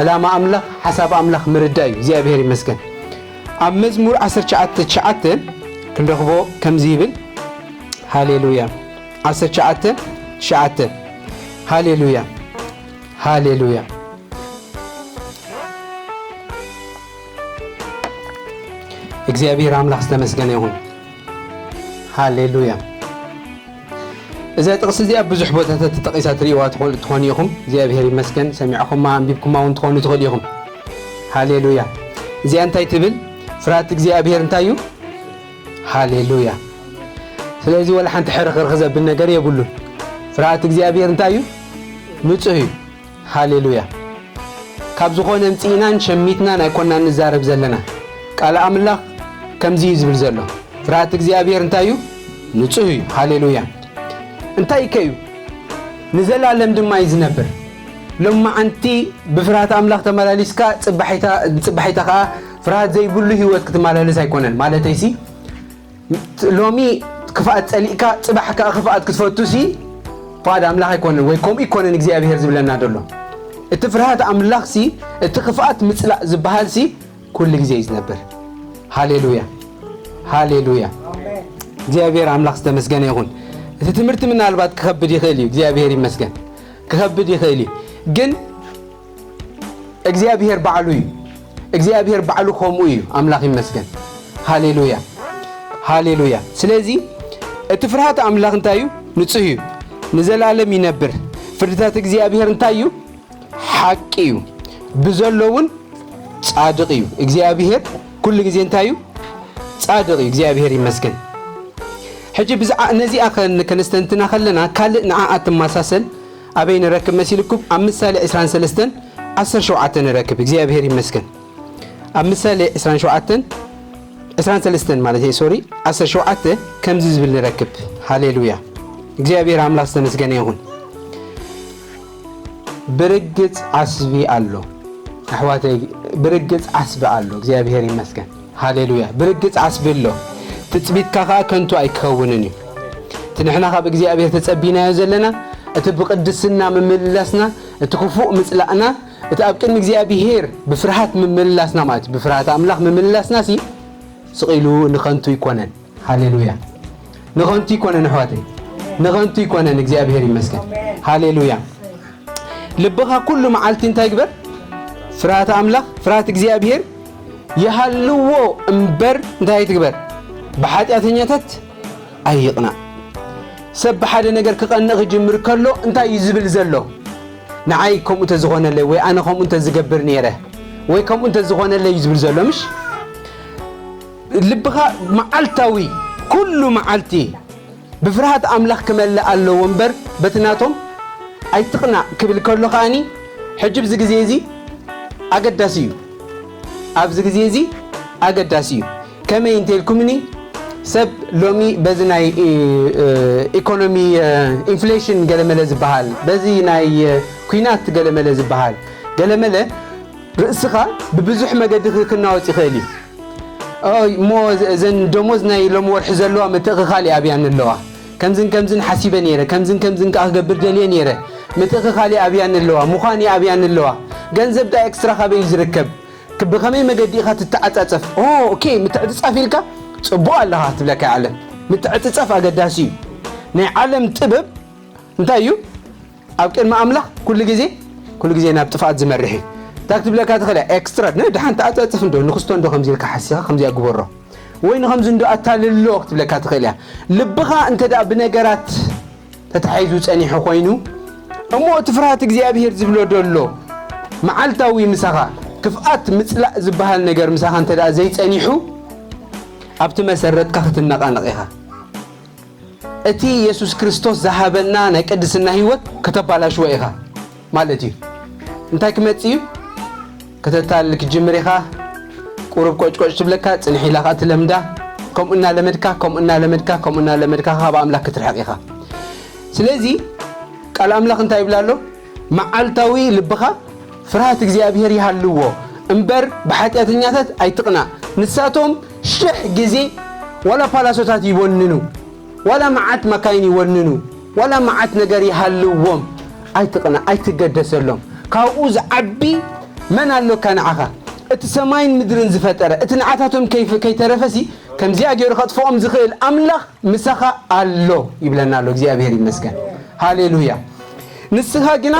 ዕላማ ኣምላኽ፣ ሓሳብ ኣምላኽ ምርዳእ እዩ። እግዚኣብሔር ይመስገን። ኣብ መዝሙር ዓሰርተ ትሽዓተ ትሽዓተ ክንረኽቦ ከምዚ ይብል። ሃሌሉያ። ዓሰርተ ትሽዓተ ትሽዓተ። ሃሌሉያ። ሃሌሉያ። እግዚኣብሔር ኣምላኽ ዝተመስገነ ይኹን። ሃሌሉያ። እዛ ጥቕሲ እዚኣ ብዙሕ ቦታታት ተጠቒሳ ትርእይዋ ትኾ-፣ ትኾኑ ኢኹም። እግዚኣብሔር ይመስገን። ሰሚዕኹማ ኣንቢብኩማ እውን ትኾኑ ትኽእሉ ኢኹም። ሃሌሉያ። እዚኣ እንታይ ትብል? ፍርሃት እግዚኣብሔር እንታይ እዩ? ሃሌሉያ። ስለዚ ወላ ሓንቲ ሕርኽርኽ ዘብል ነገር የብሉን። ፍርሃት እግዚኣብሔር እንታይ እዩ? ንጹህ እዩ። ሃሌሉያ። ካብ ዝኾነ ኣምጺእናን ሸሚትናን ኣይኮናን ንዛረብ ዘለና። ቃል ኣምላኽ ከምዚ እዩ ዝብል ዘሎ። ፍርሃት እግዚኣብሔር እንታይ እዩ? ንጹህ እዩ። ሃሌሉያ። እንታይ ከ እዩ? ንዘላለም ድማ እዩ ዝነብር። ሎማዓንቲ ብፍርሃት ኣምላኽ ተመላሊስካ ጽባሒታ፣ ጽባሒታ ከኣ ፍርሃት ዘይብሉ ህይወት ክትመላለስ ኣይኮነን። ማለተይሲ፣ ሎሚ ክፍኣት ጸሊእካ ጽባሕ ከኣ ክፍኣት ክትፈቱ ሲ ፍቓድ ኣምላኽ ኣይኮነን፣ ወይ ከምኡ ኣይኮነን እግዚኣብሔር ዝብለና ዘሎ። እቲ ፍርሃት ኣምላኽ ሲ፣ እቲ ክፍኣት ምጽላእ ዝበሃል ሲ ኩሉ ግዜ እዩ ዝነብር። ሃሌሉያ፣ ሃሌሉያ። እግዚኣብሔር ኣምላኽ ዝተመስገነ ይኹን። እቲ ትምህርቲ ምናልባት ክኸብድ ይኽእል እዩ፣ እግዚኣብሔር ይመስገን፣ ክኸብድ ይኽእል እዩ። ግን እግዚኣብሔር ባዕሉ እዩ። እግዚኣብሔር ባዕሉ ከምኡ እዩ። ኣምላኽ ይመስገን። ሃሌሉያ፣ ሃሌሉያ። ስለዚ እቲ ፍርሃት ኣምላኽ እንታይ እዩ? ንጹህ እዩ፣ ንዘላለም ይነብር። ፍርድታት እግዚኣብሔር እንታይ እዩ? ሓቂ እዩ። ብዘሎ እውን ጻድቕ እዩ። እግዚኣብሔር ኩሉ ግዜ እንታይ እዩ? ጻድቕ እዩ። እግዚኣብሔር ይመስገን። ሕጂ ብዛዕ-፣ ነዚኣ ከን-፣ ከነስተንትና ከለና ካልእ ንዓኣ ትመሳሰል ኣበይ ንረክብ መሲልኩም? ኣብ ምሳሌ ዕስራን ሰለስተን ዓሰርተ ሸውዓተ ንረክብ። እግዚኣብሔር ይመስገን። ኣብ ምሳሌ ዕስራን ሸውዓተን፣ ዕስራን ሰለስተን ማለት እየ፣ ሶሪ፣ ዓሰርተ ሸውዓተ ከምዚ ዝብል ንረክብ። ሃሌሉያ። እግዚኣብሔር ኣምላኽ ዝተመስገነ ይኹን። ብርግጽ ዓስቢ ኣሎ። ኣሕዋተይ፣ ብርግጽ ዓስቢ ኣሎ። እግዚኣብሔር ይመስገን። ሃሌሉያ። ብርግጽ ዓስቢ ኣሎ። ትጽቢትካ ኸኣ ከንቱ ኣይክኸውንን እዩ። እቲ ንሕና ካብ እግዚኣብሔር ተጸቢናዮ ዘለና፣ እቲ ብቕድስና ምምልላስና፣ እቲ ክፉእ ምጽላእና፣ እቲ ኣብ ቅድሚ እግዚኣብሔር ብፍርሃት ምምልላስና ማለት እዩ። ብፍርሃት ኣምላኽ ምምልላስና ሲ፣ ስቕ ኢሉ ንኸንቱ ኣይኮነን። ሃሌሉያ። ንኸንቱ ኣይኮነን ኣሕዋተይ፣ ንኸንቱ ኣይኮነን። እግዚኣብሔር ይመስገን። ሃሌሉያ። ልብኻ ኩሉ መዓልቲ እንታይ ግበር? ፍርሃት ኣምላኽ፣ ፍርሃት እግዚኣብሔር ይሃልዎ እምበር እንታይ ኣይትግበር? ብሓጢኣተኛታት ኣይቕናእ። ሰብ ብሓደ ነገር ክቐንእ ክጅምር ከሎ እንታይ እዩ ዝብል ዘሎ? ንዓይ ከምኡ እንተዝኾነለይ ወይ ኣነ ከምኡ እንተዝገብር ነይረ ወይ ከምኡ እንተዝኾነለይ እዩ ዝብል ዘሎ። ምሽ ልብኻ መዓልታዊ ኩሉ መዓልቲ ብፍርሃት ኣምላኽ ክመልእ ኣለዎ እምበር በቲ ናቶም ኣይትቕናእ ክብል ከሎ ከኣኒ ሕጂ ኣብዚ ግዜ እዚ ኣገዳሲ እዩ። ኣብዚ ግዜ እዚ ኣገዳሲ እዩ። ከመይ እንተልኩምኒ ሰብ ሎሚ በዚ ናይ ኢኮኖሚ ኢንፍሌሽን ገለመለ ዝበሃል በዚ ናይ ኩናት ገለመለ ዝበሃል ገለመለ ርእስኻ ብብዙሕ መገዲ ክናወፅ ይኽእል እዩ። እሞ እዘን ደሞዝ ናይ ሎም ወርሒ ዘለዋ ምትእኽኻል ይኣብያን ኣለዋ። ከምዝን ከምዝን ሓሲበ ነይረ፣ ከምዝን ከምዝን ከዓ ክገብር ደልየ ነይረ። ምትእኽኻል ይኣብያን ኣለዋ፣ ምዃን ይኣብያን ኣለዋ። ገንዘብ ዳ ኤክስትራ ካበይ እዩ ዝርከብ? ብኸመይ መገዲ ኢኻ ትተዓጻጸፍ? ኦ ኦኬ፣ ምትዕጽጻፍ ኢልካ ጽቡቕ ኣለኻ ትብለካ ዓለም። ምትዕጽጻፍ ኣገዳሲ እዩ። ናይ ዓለም ጥበብ እንታይ እዩ? ኣብ ቅድሚ ኣምላኽ ኩሉ ግዜ ኩሉ ግዜ ናብ ጥፍኣት ዝመርሕ እዩ። እንታይ ክትብለካ ትኽእል እያ? ኤክስትራ ነ ድሓን ተዓጻጽፍ እንዶ ንክስቶ እንዶ ከምዚ ኢልካ ሓሲኻ ከምዚኣ ግበሮ ወይ ንከምዚ እንዶ ኣታልሎ ክትብለካ ትኽእል እያ። ልብኻ እንተ ደኣ ብነገራት ተታሒዙ ጸኒሑ ኮይኑ እሞ እቲ ፍርሃት እግዚኣብሔር ዝብሎ ደሎ መዓልታዊ ምሳኻ ክፍኣት ምጽላእ ዝበሃል ነገር ምሳኻ እንተ ደኣ ዘይጸኒሑ ኣብቲ መሰረትካ ክትነቓነቕ ኢኻ። እቲ የሱስ ክርስቶስ ዝሃበና ናይ ቅድስና ህይወት ከተባላሽዎ ኢኻ ማለት እዩ። እንታይ ክመጽእ እዩ? ከተታልል ክትጅምር ኢኻ። ቁሩብ ቆጭቆጭ ትብለካ፣ ጽንሕ ኢላ ኸኣ ትለምዳ። ከምኡ እናለመድካ፣ ከምኡ እናለመድካ፣ ከምኡ እናለመድካ ካብ ኣምላኽ ክትርሕቕ ኢኻ። ስለዚ ቃል ኣምላኽ እንታይ ይብል ኣሎ? መዓልታዊ ልብኻ ፍርሃት እግዚኣብሔር ይሃልዎ እምበር ብሓጢኣተኛታት ኣይትቕናእ። ንሳቶም ሽሕ ግዜ ዋላ ፓላሶታት ይወንኑ፣ ዋላ መዓት መካይን ይወንኑ፣ ዋላ መዓት ነገር ይሃልዎም፣ ኣይትቕናእ፣ ኣይትገደሰሎም። ካብኡ ዝዓቢ መን ኣሎካ ንዓኻ? እቲ ሰማይን ምድርን ዝፈጠረ፣ እቲ ንዓታቶም ከይፍ-፣ ከይተረፈሲ ከምዚኣ ገይሩ ከጥፍኦም ዝኽእል ኣምላኽ ምሳኻ ኣሎ ይብለና ኣሎ። እግዚኣብሔር ይመስገን። ሃሌሉያ። ንስኻ ግና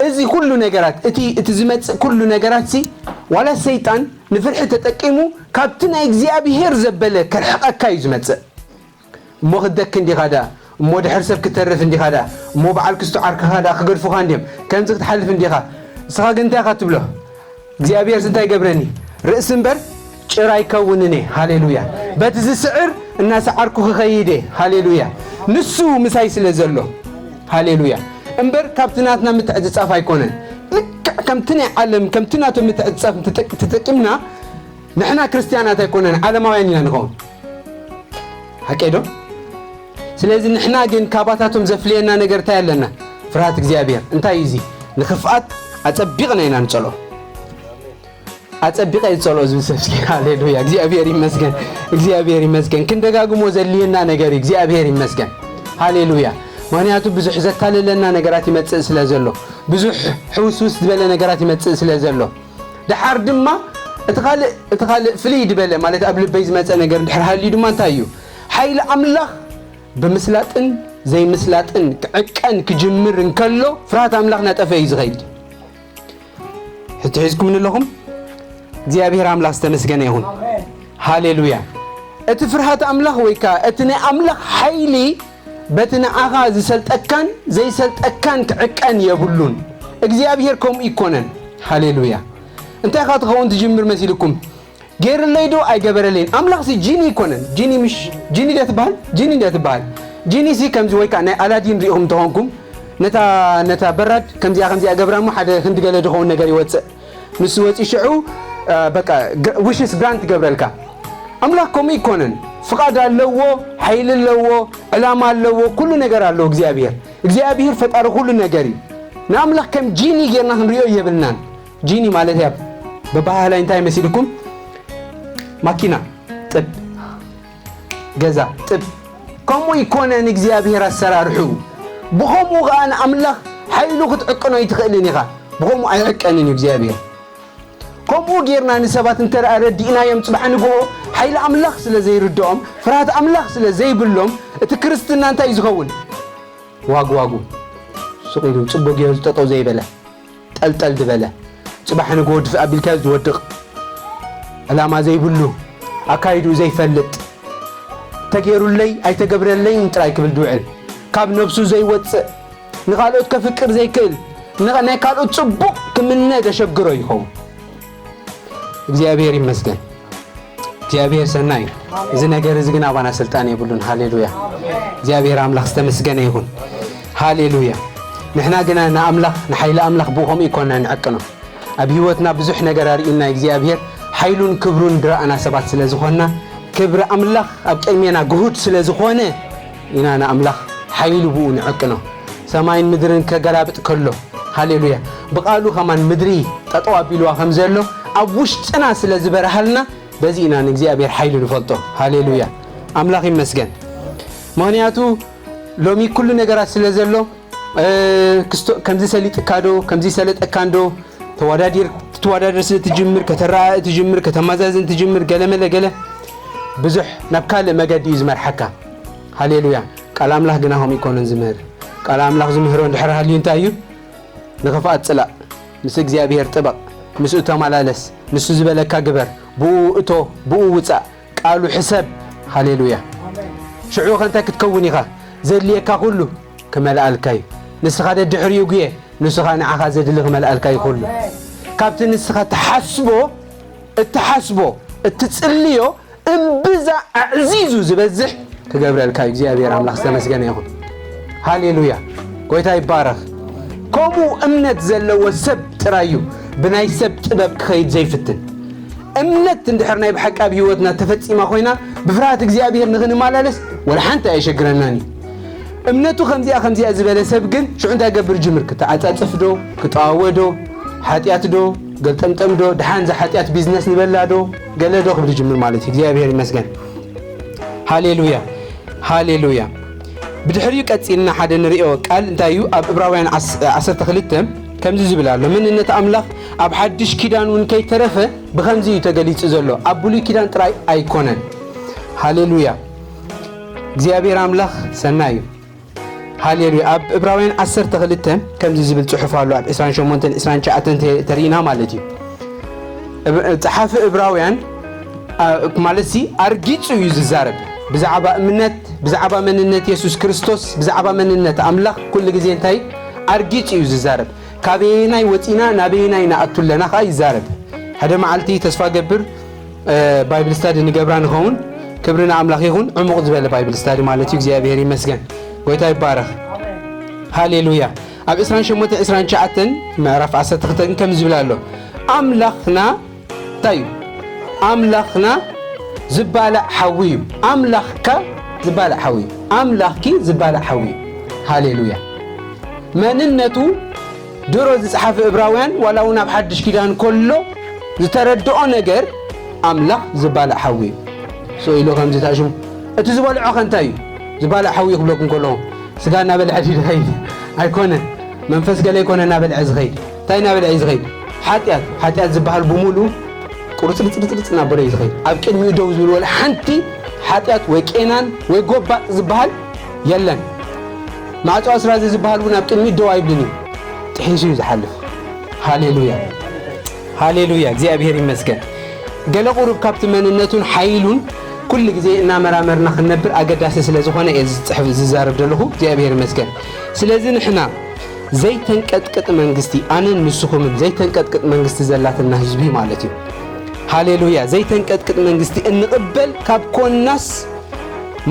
እዚ ኩሉ ነገራት፣ እቲ፣ እቲ ዝመጽእ ኩሉ ነገራትሲ ዋላ ሰይጣን ንፍርሒ ተጠቂሙ ካብቲ ናይ እግዚኣብሔር ዘበለ ከርሕቐካ እዩ ዝመጽእ። እሞ ክትደኪ እንዲኻ ደኣ፣ እሞ ድሕር ሰብ ክትተርፍ እንዲኻ ደኣ፣ እሞ በዓል ክስቶ ዓርክኻ ደኣ ክገድፉኻ እንድዮም፣ ከምዚ ክትሓልፍ እንዲኻ። ንስኻ ግን እንታይ ኢኻ ትብሎ? እግዚኣብሔርስ እንታይ ይገብረኒ? ርእሲ እምበር ጭራ ኣይከውንን እየ። ሃሌሉያ። በቲ ዝስዕር እናሰዓርኩ ክኸይድ እየ። ሃሌሉያ። ንሱ ምሳይ ስለ ዘሎ። ሃሌሉያ። እምበር ካብቲ ናትና ምትዕጽጻፍ ኣይኮነን። ልክዕ ከምቲ ናይ ዓለም፣ ከምቲ ናቶም ምትዕጽጻፍ ተጠቅ-፣ ተጠቂምና ንሕና ክርስትያናት ኣይኮነን፣ ዓለማውያን ኢና ንኸውን። ሓቀይ ዶ? ስለዚ ንሕና ግን ካባታቶም ዘፍልየና ነገር እንታይ ኣለና? ፍርሃት እግዚኣብሔር። እንታይ እዩ እዚ? ንኽፍኣት ኣጸቢቕና ኢና ንጸልኦ። ኣጸቢቐ ይጸልኦ ዝብል ሰብ እስኪ፣ ሃሌሉያ፣ እግዚኣብሔር ይመስገን፣ እግዚኣብሔር ይመስገን። ክንደጋግሞ ዘድልየና ነገር እዩ፣ እግዚኣብሔር ይመስገን፣ ሃሌሉያ። ምኽንያቱ ብዙሕ ዘታልለና ነገራት ይመጽእ ስለ ዘሎ፣ ብዙሕ ሕውስውስ ዝበለ ነገራት ይመጽእ ስለ ዘሎ፣ ደሓር ድማ እቲ ካልእ፣ እቲ ካልእ ፍልይ ዝበለ፣ ማለት ኣብ ልበይ ዝመጸ ነገር እንድሕር ሃልዩ ድማ እንታይ እዩ? ሓይሊ ኣምላኽ ብምስላጥን ዘይምስላጥን ክዕቀን ክጅምር እንከሎ፣ ፍርሃት ኣምላኽ ናጠፈ እዩ ዝኸይድ። ሕቶ ሒዝኩምኒ ኣለኹም? እግዚኣብሔር ኣምላኽ ዝተመስገነ ይኹን። ሃሌሉያ። እቲ ፍርሃት ኣምላኽ ወይ ከኣ እቲ ናይ ኣምላኽ ሓይሊ በቲ ንዓኻ ዝሰልጠካን ዘይሰልጠካን ክዕቀን የብሉን። እግዚኣብሔር ከምኡ ይኮነን። ሃሌሉያ። እንታይ ኻኣ ትኸውን ትጅምር መሲልኩም? ገይርለይ ዶ ኣይገበረለይን? ኣምላኽሲ ጂኒ ይኮነን። ጂኒ ምሽ-፣ ጂኒ ድያ ትበሃል? ጂኒ ድያ ትበሃል? ጂኒሲ ከምዚ ወይ ከኣ ናይ ኣላዲን ሪኢኹም እንተኾንኩም፣ ነታ፣ ነታ በራድ ከምዚኣ፣ ከምዚኣ ገብራ እሞ ሓደ ክንዲ ገለ ዝኸውን ነገር ይወጽእ። ንሱ ወጺኡ ሽዑ፣ እ፣ በቃ፣ ገ-፣ ዊሽስ ግራንት ይገብረልካ። ኣምላኽ ከምኡ ይኮነን። ፍቓድ ኣለዎ፣ ሓይሊ ኣለዎ፣ ዕላማ ኣለዎ፣ ኩሉ ነገር ኣለዎ እግዚኣብሔር። እግዚኣብሔር ፈጣሪ ኩሉ ነገር እዩ። ንኣምላኽ ከም ጂኒ ጌርና ክንሪኦ የብልናን። ጂኒ ማለት እያ ብባህላይ እንታይ መሲልኩም? ማኪና ጥብ፣ ገዛ ጥብ። ከምኡ ይኮነን እግዚኣብሔር ኣሰራርሑ። ብኸምኡ ኸኣ ንኣምላኽ ሓይሉ ክትዕቅኖ ኣይትኽእልን ኢኻ። ብኸምኡ ኣይዕቀንን እዩ እግዚኣብሔር። ከምኡ ጌርና ንሰባት እንተ ደኣ ረዲእናዮም፣ ጽባሕ ንግሆ ሓይሊ ኣምላኽ ስለ ዘይርድኦም፣ ፍርሃት ኣምላኽ ስለ ዘይብሎም፣ እቲ ክርስትና እንታይ እዩ ዝኸውን? ዋጉ ዋጉ፣ ሱቕ ኢሉ ጽቡቕ ገይሩ ጠጠው ዘይበለ፣ ጠልጠል ዝበለ፣ ጽባሕ ንግሆ ድፍእ ኣቢልካዮ ዝወድቕ፣ ዕላማ ዘይብሉ፣ ኣካይድኡ ዘይፈልጥ፣ ተገይሩለይ ኣይተገብረለይን ጥራይ ክብል ዝውዕል፣ ካብ ነብሱ ዘይወጽእ፣ ንኻልኦት ከፍቅር ዘይክእል፣ ን-፣ ናይ ካልኦት ጽቡቕ ክምነ ዘሸግሮ ይኸውን። እግዚኣብሔር ይመስገን። እግዚኣብሔር ሰናይ እዩ። እዚ ነገር እዚ ግን ኣባና ስልጣን የብሉን። ሃሌሉያ። እግዚኣብሔር ኣምላኽ ዝተመስገነ ይኹን። ሃሌሉያ። ንሕና ግና ንኣምላኽ፣ ንሓይሊ ኣምላኽ ብኡ ከምኡ ይኮና ንዕቅኖ። ኣብ ህይወትና ብዙሕ ነገር ኣርእዩና እግዚኣብሔር፣ ሓይሉን ክብሩን ድረኣና ሰባት ስለ ዝኾንና፣ ክብሪ ኣምላኽ ኣብ ቅድሜና ግሁድ ስለ ዝኾነ ኢና ንኣምላኽ ሓይሉ ብኡ ንዕቅኖ። ሰማይን ምድርን ከገላብጥ ከሎ፣ ሃሌሉያ፣ ብቓሉ ከማን ምድሪ ጠጠው ኣቢልዋ ከም ዘሎ ኣብ ውሽጥና ስለ ዝበርሃልና፣ በዚ ኢና ንእግዚኣብሔር ሓይሉ ንፈልጦ። ሃሌሉያ፣ ኣምላኽ ይመስገን። ምኽንያቱ ሎሚ ኩሉ ነገራት ስለ ዘሎ፣ እ፣ ክስቶ-፣ ከምዚ ሰሊጥካ ዶ፣ ከምዚ ሰለጠካ እንዶ፣ ተወዳዲር-፣ ትወዳደር ስለ ትጅምር፣ ከተረኣእ ትጅምር፣ ከተመዛዝን ትጅምር፣ ገለ መለ ገለ፣ ብዙሕ ናብ ካልእ መገዲ እዩ ዝመርሓካ። ሃሌሉያ። ቃል ኣምላኽ ግና ከምኡ ይኮነን ዝምህር። ቃል ኣምላኽ ዝምህሮ እንድሕር ሃልዩ እንታይ እዩ? ንኽፍኣት ጽላእ፣ ምስ እግዚኣብሔር ጥበቕ፣ ምስኡ ተመላለስ፣ ንሱ ዝበለካ ግበር፣ ብኡ እቶ፣ ብኡ ውጻእ፣ ቃሉ ሕሰብ። ሃሌሉያ። ሽዑ ኸ እንታይ ክትከውን ኢኻ? ዘድልየካ ኩሉ ክመልኣልካ እዩ። ንስኻ ደድሕሪኡ ጉየ፣ ንሱ ኸኣ ንዓኻ ዘድሊ ክመልኣልካ እዩ ኩሉ። ካብቲ ንስኻ ትሓስቦ፣ እትሓስቦ፣ እትጽልዮ እምብዛ ኣዕዚዙ ዝበዝሕ ክገብረልካ እዩ። እግዚኣብሔር ኣምላኽ ዝተመስገነ ይኹን። ሃሌሉያ። ጎይታ ይባረኽ። ከምኡ እምነት ዘለዎ ሰብ ጥራይ እዩ ብናይ ሰብ ጥበብ ክኸይድ ዘይፍትን። እምነት እንድሕር ናይ ብሓቂ ኣብ ህይወትና ተፈጺማ ኮይና፣ ብፍርሃት እግዚኣብሔር ንኽንመላለስ ወላ ሓንቲ ኣየሸግረናን እዩ። እምነቱ ከምዚኣ ከምዚኣ ዝበለ ሰብ ግን ሽዑ እንታይ ገብር ጅምር? ክተዓጻጽፍ ዶ? ክጠዋወ ዶ? ሓጢኣት ዶ? ገልጠምጠም ዶ? ደሓን እዛ ሓጢኣት ቢዝነስ ንበላ ዶ? ገለ ዶ ክብል ጅምር ማለት እዩ። እግዚኣብሔር ይመስገን። ሃሌሉያ፣ ሃሌሉያ። ብድሕሪኡ ቀጺልና ሓደ ንርእዮ ቃል እንታይ እዩ? ኣብ ዕብራውያን ዓስ-፣ ዓሰርተ ክልተ ከምዚ ዝብል ኣሎ፣ መንነት ኣምላኽ ኣብ ሓድሽ ኪዳን እውን ከይተረፈ ብኸምዚ እዩ ተገሊጹ ዘሎ፣ ኣብ ብሉይ ኪዳን ጥራይ ኣይኮነን። ሃሌሉያ። እግዚኣብሔር ኣምላኽ ሰናይ እዩ። ሃሌሉያ። ኣብ ዕብራውያን ዓሰርተ ክልተ ከምዚ ዝብል ጽሑፍ ኣሎ፣ ኣብ ዕስራን ሸሞንተን ዕስራን ትሽዓተን ተ-፣ ተሪእና ማለት እዩ። እብ-፣ ጸሓፊ ዕብራውያን፣ አ፣ ማለት ሲ ኣርጊጹ እዩ ዝዛረብ። ብዛዕባ እምነት፣ ብዛዕባ መንነት የሱስ ክርስቶስ፣ ብዛዕባ መንነት ኣምላኽ ኩሉ ግዜ እንታይ ኣርጊጹ እዩ ዝዛረብ። ካበየናይ ወጺና ናበየናይ ንኣቱ ኣለና ኸኣ ይዛረብ። ሓደ መዓልቲ ተስፋ ገብር፣ እ፣ ባይብል ስታዲ ንገብራ ንኸውን። ክብሪ ንኣምላኽ ይኹን። ዕሙቕ ዝበለ ባይብል ስታዲ ማለት እዩ። እግዚኣብሔር ይመስገን። ጎይታ ይባረኽ። ሃሌሉያ። ኣብ ዕስራን ሸሞንተን ዕስራን ትሽዓተን ምዕራፍ ዓሰርተ ክልተ ግን ከምዚ ዝብል ኣሎ። ኣምላኽና እንታይ እዩ? ኣምላኽና ዝባላዕ ሓዊ እዩ። ኣምላኽካ ዝባላዕ ሓዊ እዩ። ኣምላኽኪ ዝባላዕ ሓዊ እዩ። ሃሌሉያ። መንነቱ ድሮ ዝጸሓፈ ዕብራውያን ዋላ እውን ኣብ ሓድሽ ኪዳን ከሎ ዝተረድኦ ነገር ኣምላኽ ዝባላዕ ሓዊ እዩ። ስቕ ኢሉ ከምዚ ተኣሽሙ፣ እቲ ዝበልዖ ኸ እንታይ እዩ? ዝባላዕ ሓዊ እዩ ክብለኩም ከለኹ፣ ስጋ እናበልዐ ድዩ ዝኸይድ? ኣይኮነን። መንፈስ ገለ ኣይኮነ እናበልዐ ዝኸይድ። እንታይ እናበልዐ እዩ ዝኸይድ? ሓጢኣት። ሓጢኣት ዝበሃል ብምሉኡ ቁርጽርጽርጽርጽ እናበለ እዩ ዝኸይድ። ኣብ ቅድሚኡ ደው ዝብል ወላ ሓንቲ ሓጢኣት ወይ ቄናን ወይ ጎባጥ ዝበሃል የለን። ማዕጾ ኣስራዚ ዝበሃል እውን ኣብ ቅድሚኡ ደው ኣይብልን እዩ። ጥሒሱ እዩ ዝሓልፍ። ሃሌሉያ። ሃሌሉያ። እግዚኣብሔር ይመስገን። ገለ ቁሩብ ካብቲ መንነቱን ሓይሉን ኩሉ ግዜ እናመራመርና ክንነብር ኣገዳሲ ስለ ዝኾነ እየ ዝጽሕፍ፣ ዝዛረብ ዘለኹ። እግዚኣብሔር ይመስገን። ስለዚ ንሕና ዘይተንቀጥቅጥ መንግስቲ፣ ኣነን ንስኹምን ዘይተንቀጥቅጥ መንግስቲ ዘላትና ህዝቢ ማለት እዩ። ሃሌሉያ። ዘይተንቀጥቅጥ መንግስቲ እንቕበል ካብ ኮንናስ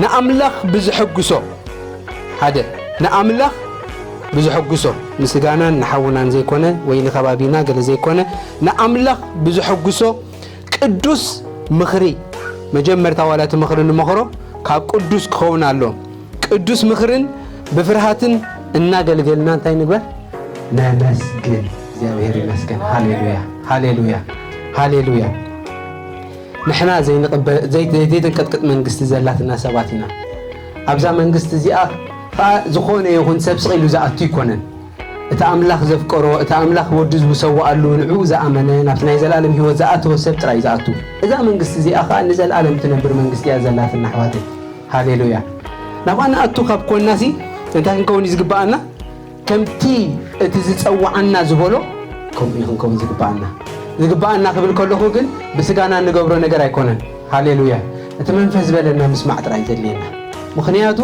ንኣምላኽ ብዝሐጉሶ፣ ሓደ፣ ንኣምላኽ ብዝሐጉሶ፣ ንስጋናን ንሓውናን ዘይኮነ ወይ ንከባቢና ገለ ዘይኮነ፣ ንኣምላኽ ብዝሐጉሶ ቅዱስ ምኽሪ፣ መጀመርታ ዋላ እቲ ምኽሪ ንመኽሮ ካብ ቅዱስ ክኸውን ኣሎ። ቅዱስ ምኽርን ብፍርሃትን እናገልገልና እንታይ ንግበር? ነመስግን። እግዚኣብሔር ይመስገን። ሃሌሉያ፣ ሃሌሉያ፣ ሃሌሉያ። ንሕና ዘይንቕበ-፣ ዘይ-፣ ዘይተንቀጥቅጥ መንግስቲ ዘላትና ሰባት ኢና። ኣብዛ መንግስቲ እዚኣ ኸኣ ዝኾነ ይኹን ሰብ ስቕ ኢሉ ዝኣቱ ኣይኮነን። እቲ ኣምላኽ ዘፍቀሮ፣ እቲ ኣምላኽ ወዱ ዝሰዋኣሉ፣ ንዕኡ ዝኣመነ፣ ናብቲ ናይ ዘለኣለም ህይወት ዝኣተወ ሰብ ጥራይ ዝኣቱ። እዛ መንግስቲ እዚኣ ኸኣ ንዘለኣለም ትነብር መንግስቲ እያ ዘላትና ኣሕዋተይ። ሃሌሉያ። ናብኣ ንኣቱ ካብ ኮንናሲ እንታይ ክንከውን እዩ ዝግብኣና? ከምቲ እቲ ዝጸውዓና ዝበሎ ከምኡ እዩ ክንከውን ዝግብኣና። ዝግብኣና ክብል ከለኹ ግን ብስጋና እንገብሮ ነገር ኣይኮነን። ሃሌሉያ። እቲ መንፈስ ዝበለና ምስማዕ ጥራይ ዘድልየና። ምኽንያቱ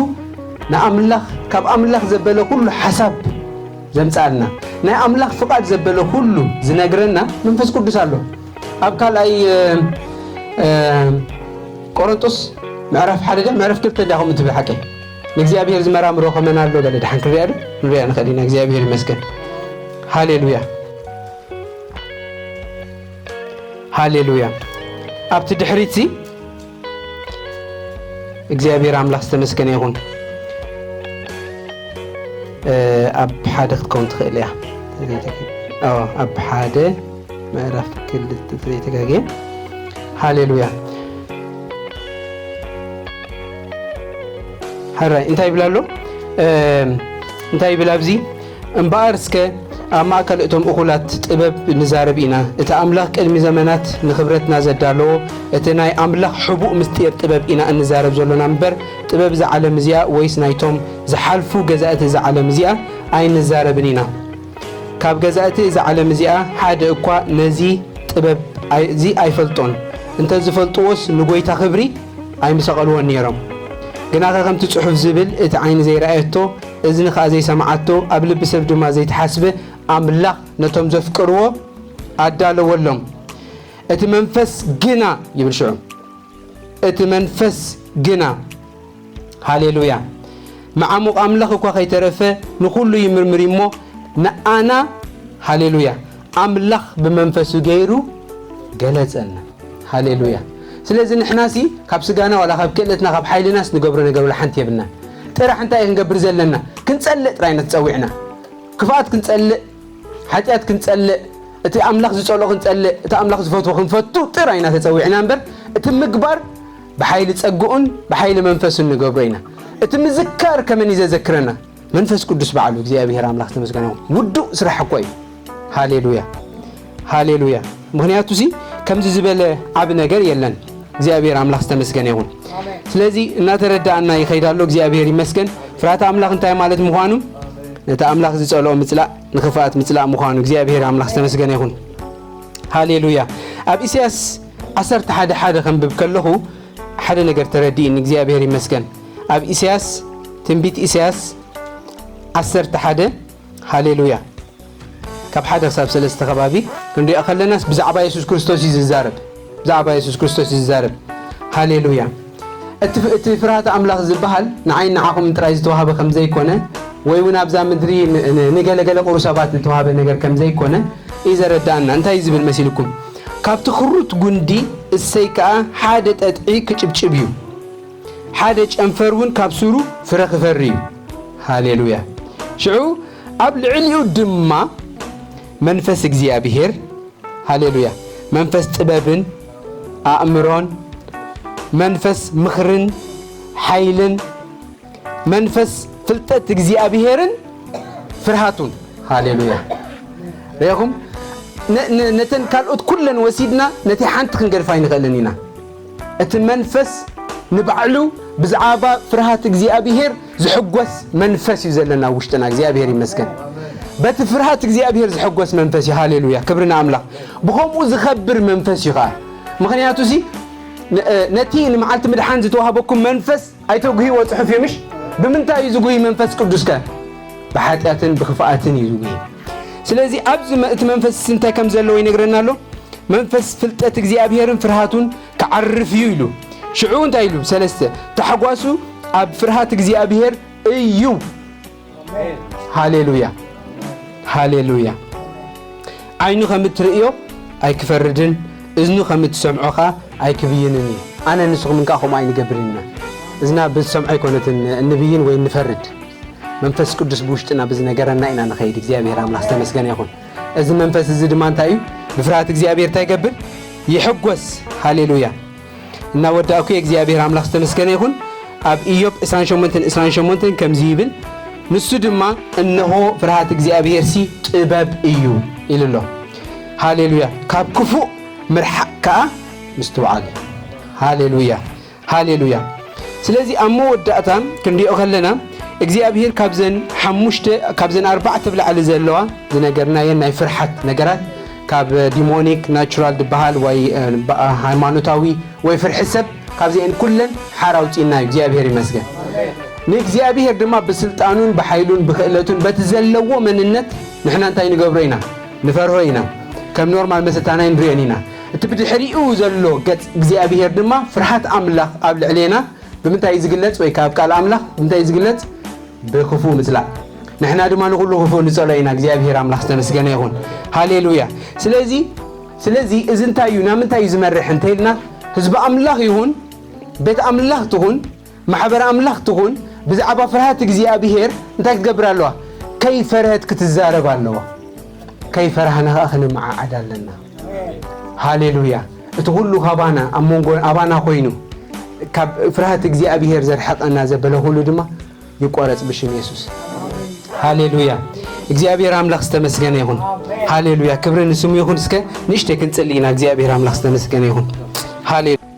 ንኣምላኽ፣ ካብ ኣምላኽ ዘበለ ኩሉ ሓሳብ ዘምጻልና፣ ናይ ኣምላኽ ፍቓድ ዘበለ ኩሉ ዝነግረና መንፈስ ቅዱስ ኣሎ። ኣብ ካልኣይ፣ እ፣ እ፣ ቆሮንጦስ ምዕራፍ ሓደ ድያ ምዕራፍ ክልተ ድያ ከምኡ ትብል ሓቀይ? ንእግዚኣብሔር ዝመራምሮ ከመን ኣሎ ገለ ድሓን ክንሪኣ ዶ? ክንሪኣ ንኽእል ኢና። እግዚኣብሔር ይመስገን። ሃሌሉያ። ሃሌሉያ። ኣብቲ ድሕሪትሲ እግዚኣብሔር ኣምላኽ ዝተመስገነ ይኹን። እ፣ ኣብ ሓደ ክትከውን ትኽእል እያ። ኦ፣ ኣብ ሓደ ምዕራፍ ክልተ ዘይተጋግየ። ሃሌሉያ። ሕራይ እንታይ ይብል ኣሎ? እም፣ እንታይ ይብል ኣብዚ? እምበኣር እስከ ኣብ ማእከል እቶም እኹላት ጥበብ ንዛረብ ኢና። እቲ ኣምላኽ ቅድሚ ዘመናት ንኽብረትና ዘዳለዎ፣ እቲ ናይ ኣምላኽ ሕቡእ ምስጢር ጥበብ ኢና እንዛረብ ዘሎና እምበር፣ ጥበብ እዛ ዓለም እዚኣ ወይስ ናይቶም ዝሓልፉ ገዛእቲ እዛ ዓለም እዚኣ ኣይንዛረብን ኢና። ካብ ገዛእቲ እዛ ዓለም እዚኣ ሓደ እኳ ነዚ ጥበብ ኣይ-፣ እዚ ኣይፈልጦን። እንተ ዝፈልጥዎስ ንጎይታ ክብሪ ኣይምሰቐልዎን ነይሮም። ግናኸ ከምቲ ጽሑፍ ዝብል፣ እቲ ዓይኒ ዘይረኣየቶ፣ እዝኒ ኸኣ ዘይሰምዓቶ፣ ኣብ ልቢ ሰብ ድማ ዘይተሓስበ፣ ኣምላኽ ነቶም ዘፍቅርዎ ኣዳለወሎም። እቲ መንፈስ ግና ይብል ሽዑ፣ እቲ መንፈስ ግና፣ ሃሌሉያ፣ መዓሙቕ ኣምላኽ እኳ ከይተረፈ ንኹሉ ይምርምር እዩ እሞ፣ ንኣና፣ ሃሌሉያ፣ ኣምላኽ ብመንፈሱ ገይሩ ገለጸና። ሃሌሉያ። ስለዚ ንሕናሲ ካብ ስጋና ዋላ ካብ ክእለትና ካብ ሓይልናስ ንገብሮ ነገር ዋላ ሓንቲ የብልና። ጥራሕ እንታይ ክንገብር ዘለና? ክንጸልእ ጥራይ ኢና ተጸዊዕና። ክፍኣት ክንጸልእ፣ ሓጢኣት ክንጸልእ፣ እቲ ኣምላኽ ዝጸልኦ ክንጸልእ፣ እቲ ኣምላኽ ዝፈትዎ ክንፈቱ ጥራይ ኢና ተጸዊዕና እምበር፣ እቲ ምግባር ብሓይሊ ጸግኡን ብሓይሊ መንፈሱን ንገብሮ ኢና። እቲ ምዝካር ከመን እዩ ዘዘክረና? መንፈስ ቅዱስ ባዕሉ። እግዚኣብሔር ኣምላኽ ዝተመስገነ ይኹን። ውዱእ ስራሕ እኮ እዩ። ሃሌሉያ፣ ሃሌሉያ። ምኽንያቱሲ ከምዚ ዝበለ ዓቢ ነገር የለን። እግዚኣብሔር ኣምላኽ ዝተመስገነ ይኹን። ስለዚ እናተረዳእና ይኸይድ ኣሎ። እግዚኣብሔር ይመስገን። ፍርሃት ኣምላኽ እንታይ ማለት ምዃኑ፣ ነቲ ኣምላኽ ዝጸልኦ ምጽላእ ንኽፍኣት ምጽላእ ምዃኑ እግዚኣብሔር ኣምላኽ ዝተመስገነ ይኹን። ሃሌሉያ። ኣብ ኢሳያስ ዓሰርተ ሓደ ሓደ ከንብብ ከለኹ ሓደ ነገር ተረዲእኒ፣ እግዚኣብሔር ይመስገን። ኣብ ኢሳያስ፣ ትንቢት ኢሳያስ ዓሰርተ ሓደ፣ ሃሌሉያ፣ ካብ ሓደ ክሳብ ሰለስተ ከባቢ ክንሪኦ ከለናስ ብዛዕባ የሱስ ክርስቶስ እዩ ዝዛረብ። ብዛዕባ የሱስ ክርስቶስ እዩ ዝዛረብ። ሃሌሉያ። እቲ፣ እቲ ፍርሃት ኣምላኽ ዝበሃል ንዓይን ንዓኹምን ጥራይ ዝተዋህበ ከም ዘይኮነ፣ ወይ እውን ኣብዛ ምድሪ ን-፣ ን-፣ ንገለገለ ቁሩብ ሰባት ዝተዋህበ ነገር ከም ዘይኮነ እዩ ዘረድኣና። እንታይ እዩ ዝብል መሲልኩም? ካብቲ ክሩት ጉንዲ እሰይ ከኣ ሓደ ጠጥዒ ክጭብጭብ እዩ፣ ሓደ ጨንፈር እውን ካብ ሱሩ ፍረ ክፈሪ እዩ። ሃሌሉያ። ሽዑ ኣብ ልዕሊኡ ድማ መንፈስ እግዚኣብሔር፣ ሃሌሉያ፣ መንፈስ ጥበብን ኣእምሮን፣ መንፈስ ምኽርን ሓይልን፣ መንፈስ ፍልጠት እግዚኣብሔርን ፍርሃቱን። ሃሌሉያ። ርኢኹም? ነ-፣ ነ-፣ ነተን ካልኦት ኩለን ወሲድና ነቲ ሓንቲ ክንገድፋ ኣይንኽእልን ኢና። እቲ መንፈስ ንባዕሉ ብዛዕባ ፍርሃት እግዚኣብሔር ዝሕጎስ መንፈስ እዩ ዘለና ኣብ ውሽጥና። እግዚኣብሔር ይመስገን። በቲ ፍርሃት እግዚኣብሔር ዝሕጎስ መንፈስ እዩ። ሃሌሉያ፣ ክብሪ ንኣምላኽ። ብኸምኡ ዝኸብር መንፈስ እዩ ኸዓ። ምኽንያቱ ሲ፣ ነ-፣ ነቲ ንመዓልቲ ምድሓን ዝተዋህበኩም መንፈስ ኣይተጉህይዎ፣ ጽሑፍ እዩ ምሽ? ብምንታይ እዩ ዝጉህይ መንፈስ ቅዱስከ? ብሓጢኣትን ብኽፍኣትን እዩ ዝጉህይ። ስለዚ ኣብዚ መ-፣ እቲ መንፈስ እንታይ ከም ዘለዎ ይነግረና ኣሎ። መንፈስ ፍልጠት እግዚኣብሔርን ፍርሃቱን ክዓርፍ እዩ ኢሉ። ሽዑ እንታይ ኢሉ? ሰለስተ፣ ታሕጓሱ ኣብ ፍርሃት እግዚኣብሔር እዩ። ሃሌሉያ፣ ሃሌሉያ። ዓይኑ ከም እትርእዮ ኣይክፈርድን፣ እዝኑ ከም እትሰምዖ ኸኣ ኣይክብይንን እዩ። ኣነ ንስኹምን ከኣ ከምኡ ኣይንገብርን ኢና። እዝና ብዝሰምዖ ኣይኮነትን እንብይን ወይ እንፈርድ። መንፈስ ቅዱስ ብውሽጥና ብዝነገረና ኢና ንኸይድ። እግዚኣብሔር ኣምላኽ ዝተመስገነ ይኹን። እዚ መንፈስ እዚ ድማ እንታይ እዩ? ብፍርሃት እግዚኣብሔር እንታይ ይገብር? ይሕጎስ። ሃሌሉያ። እናወዳእኩ እግዚኣብሔር ኣምላኽ ዝተመስገነ ይኹን። ኣብ ኢዮብ ዕስራን ሸሞንተን ዕስራን ሸሞንተን ከምዚ ይብል፣ ንሱ ድማ፣ "እነሆ ፍርሃት እግዚኣብሄርሲ ጥበብ እዩ" ኢሉ ኣሎ። ሃሌሉያ። "ካብ ክፉእ ምርሓቕ ከኣ ምስትውዓል እዩ።" ሃሌሉያ፣ ሃሌሉያ። ስለዚ ኣብ መወዳእታ ክንሪኦ ከለና፣ እግዚኣብሄር ካብዘን ሓሙሽተ፣ ካብዘን ኣርባዕተ ብላዕሊ ዘለዋ ዝነገርናየን ናይ ፍርሓት ነገራት፣ ካብ ዲሞኒክ ናቹራል ዝበሃል ወይ፣ እ፣ በ-፣ ሃይማኖታዊ ወይ ፍርሒ ሰብ፣ ካብዚአን ኩለን ሓራ ኣውፂእና እዩ። እግዚኣብሄር ይመስገን። ንእግዚኣብሄር ድማ ብስልጣኑን ብሓይሉን ብክእለቱን በቲ ዘለዎ መንነት ንሕና እንታይ ንገብሮ ኢና? ንፈርሆ ኢና። ከም ኖርማል መሰታና ንሪኦን ኢና። እቲ ብድሕሪኡ ዘሎ ገጽ እግዚኣብሄር ድማ ፍርሃት ኣምላኽ ኣብ ልዕሌና ብምንታይ እዩ ዝግለጽ? ወይ ካብ ቃል ኣምላኽ ብምንታይ እዩ ዝግለጽ? ብክፉእ ምጽላእ። ንሕና ድማ ንኹሉ ክፉእ ንጸሎ ኢና። እግዚኣብሄር ኣምላኽ ዝተመስገነ ይኹን። ሃሌሉያ። ስለዚ፣ ስለዚ እዚ እንታይ እዩ? ናብ ምንታይ እዩ ዝመርሕ እንተኢልና፣ ህዝቢ ኣምላኽ ይኹን፣ ቤት ኣምላኽ ትኹን፣ ማሕበር ኣምላኽ ትኹን፣ ብዛዕባ ፍርሃት እግዚኣብሄር እንታይ ክትገብር ኣለዋ? ከይፈርሀት ክትዛረብ ኣለዋ። ከይፈራህና ኸኣ ክንመዓዓድ ኣለና። ሃሌሉያ። እቲ ኩሉ ካባና፣ ኣብ መንጎ ኣባና ኮይኑ፣ ካብ ፍርሃት እግዚኣብሄር ዘርሕቐና ዘበለ ኩሉ ድማ ይቆረጽ ብሽም የሱስ። ሃሌሉያ። እግዚኣብሔር ኣምላኽ ዝተመስገነ ይኹን። ሃሌሉያ። ክብሪ ንስሙ ይኹን። እስከ ንእሽተይ ክንጽሊ ኢና። እግዚኣብሔር ኣምላኽ ዝተመስገነ ይኹን። ሃሌሉያ።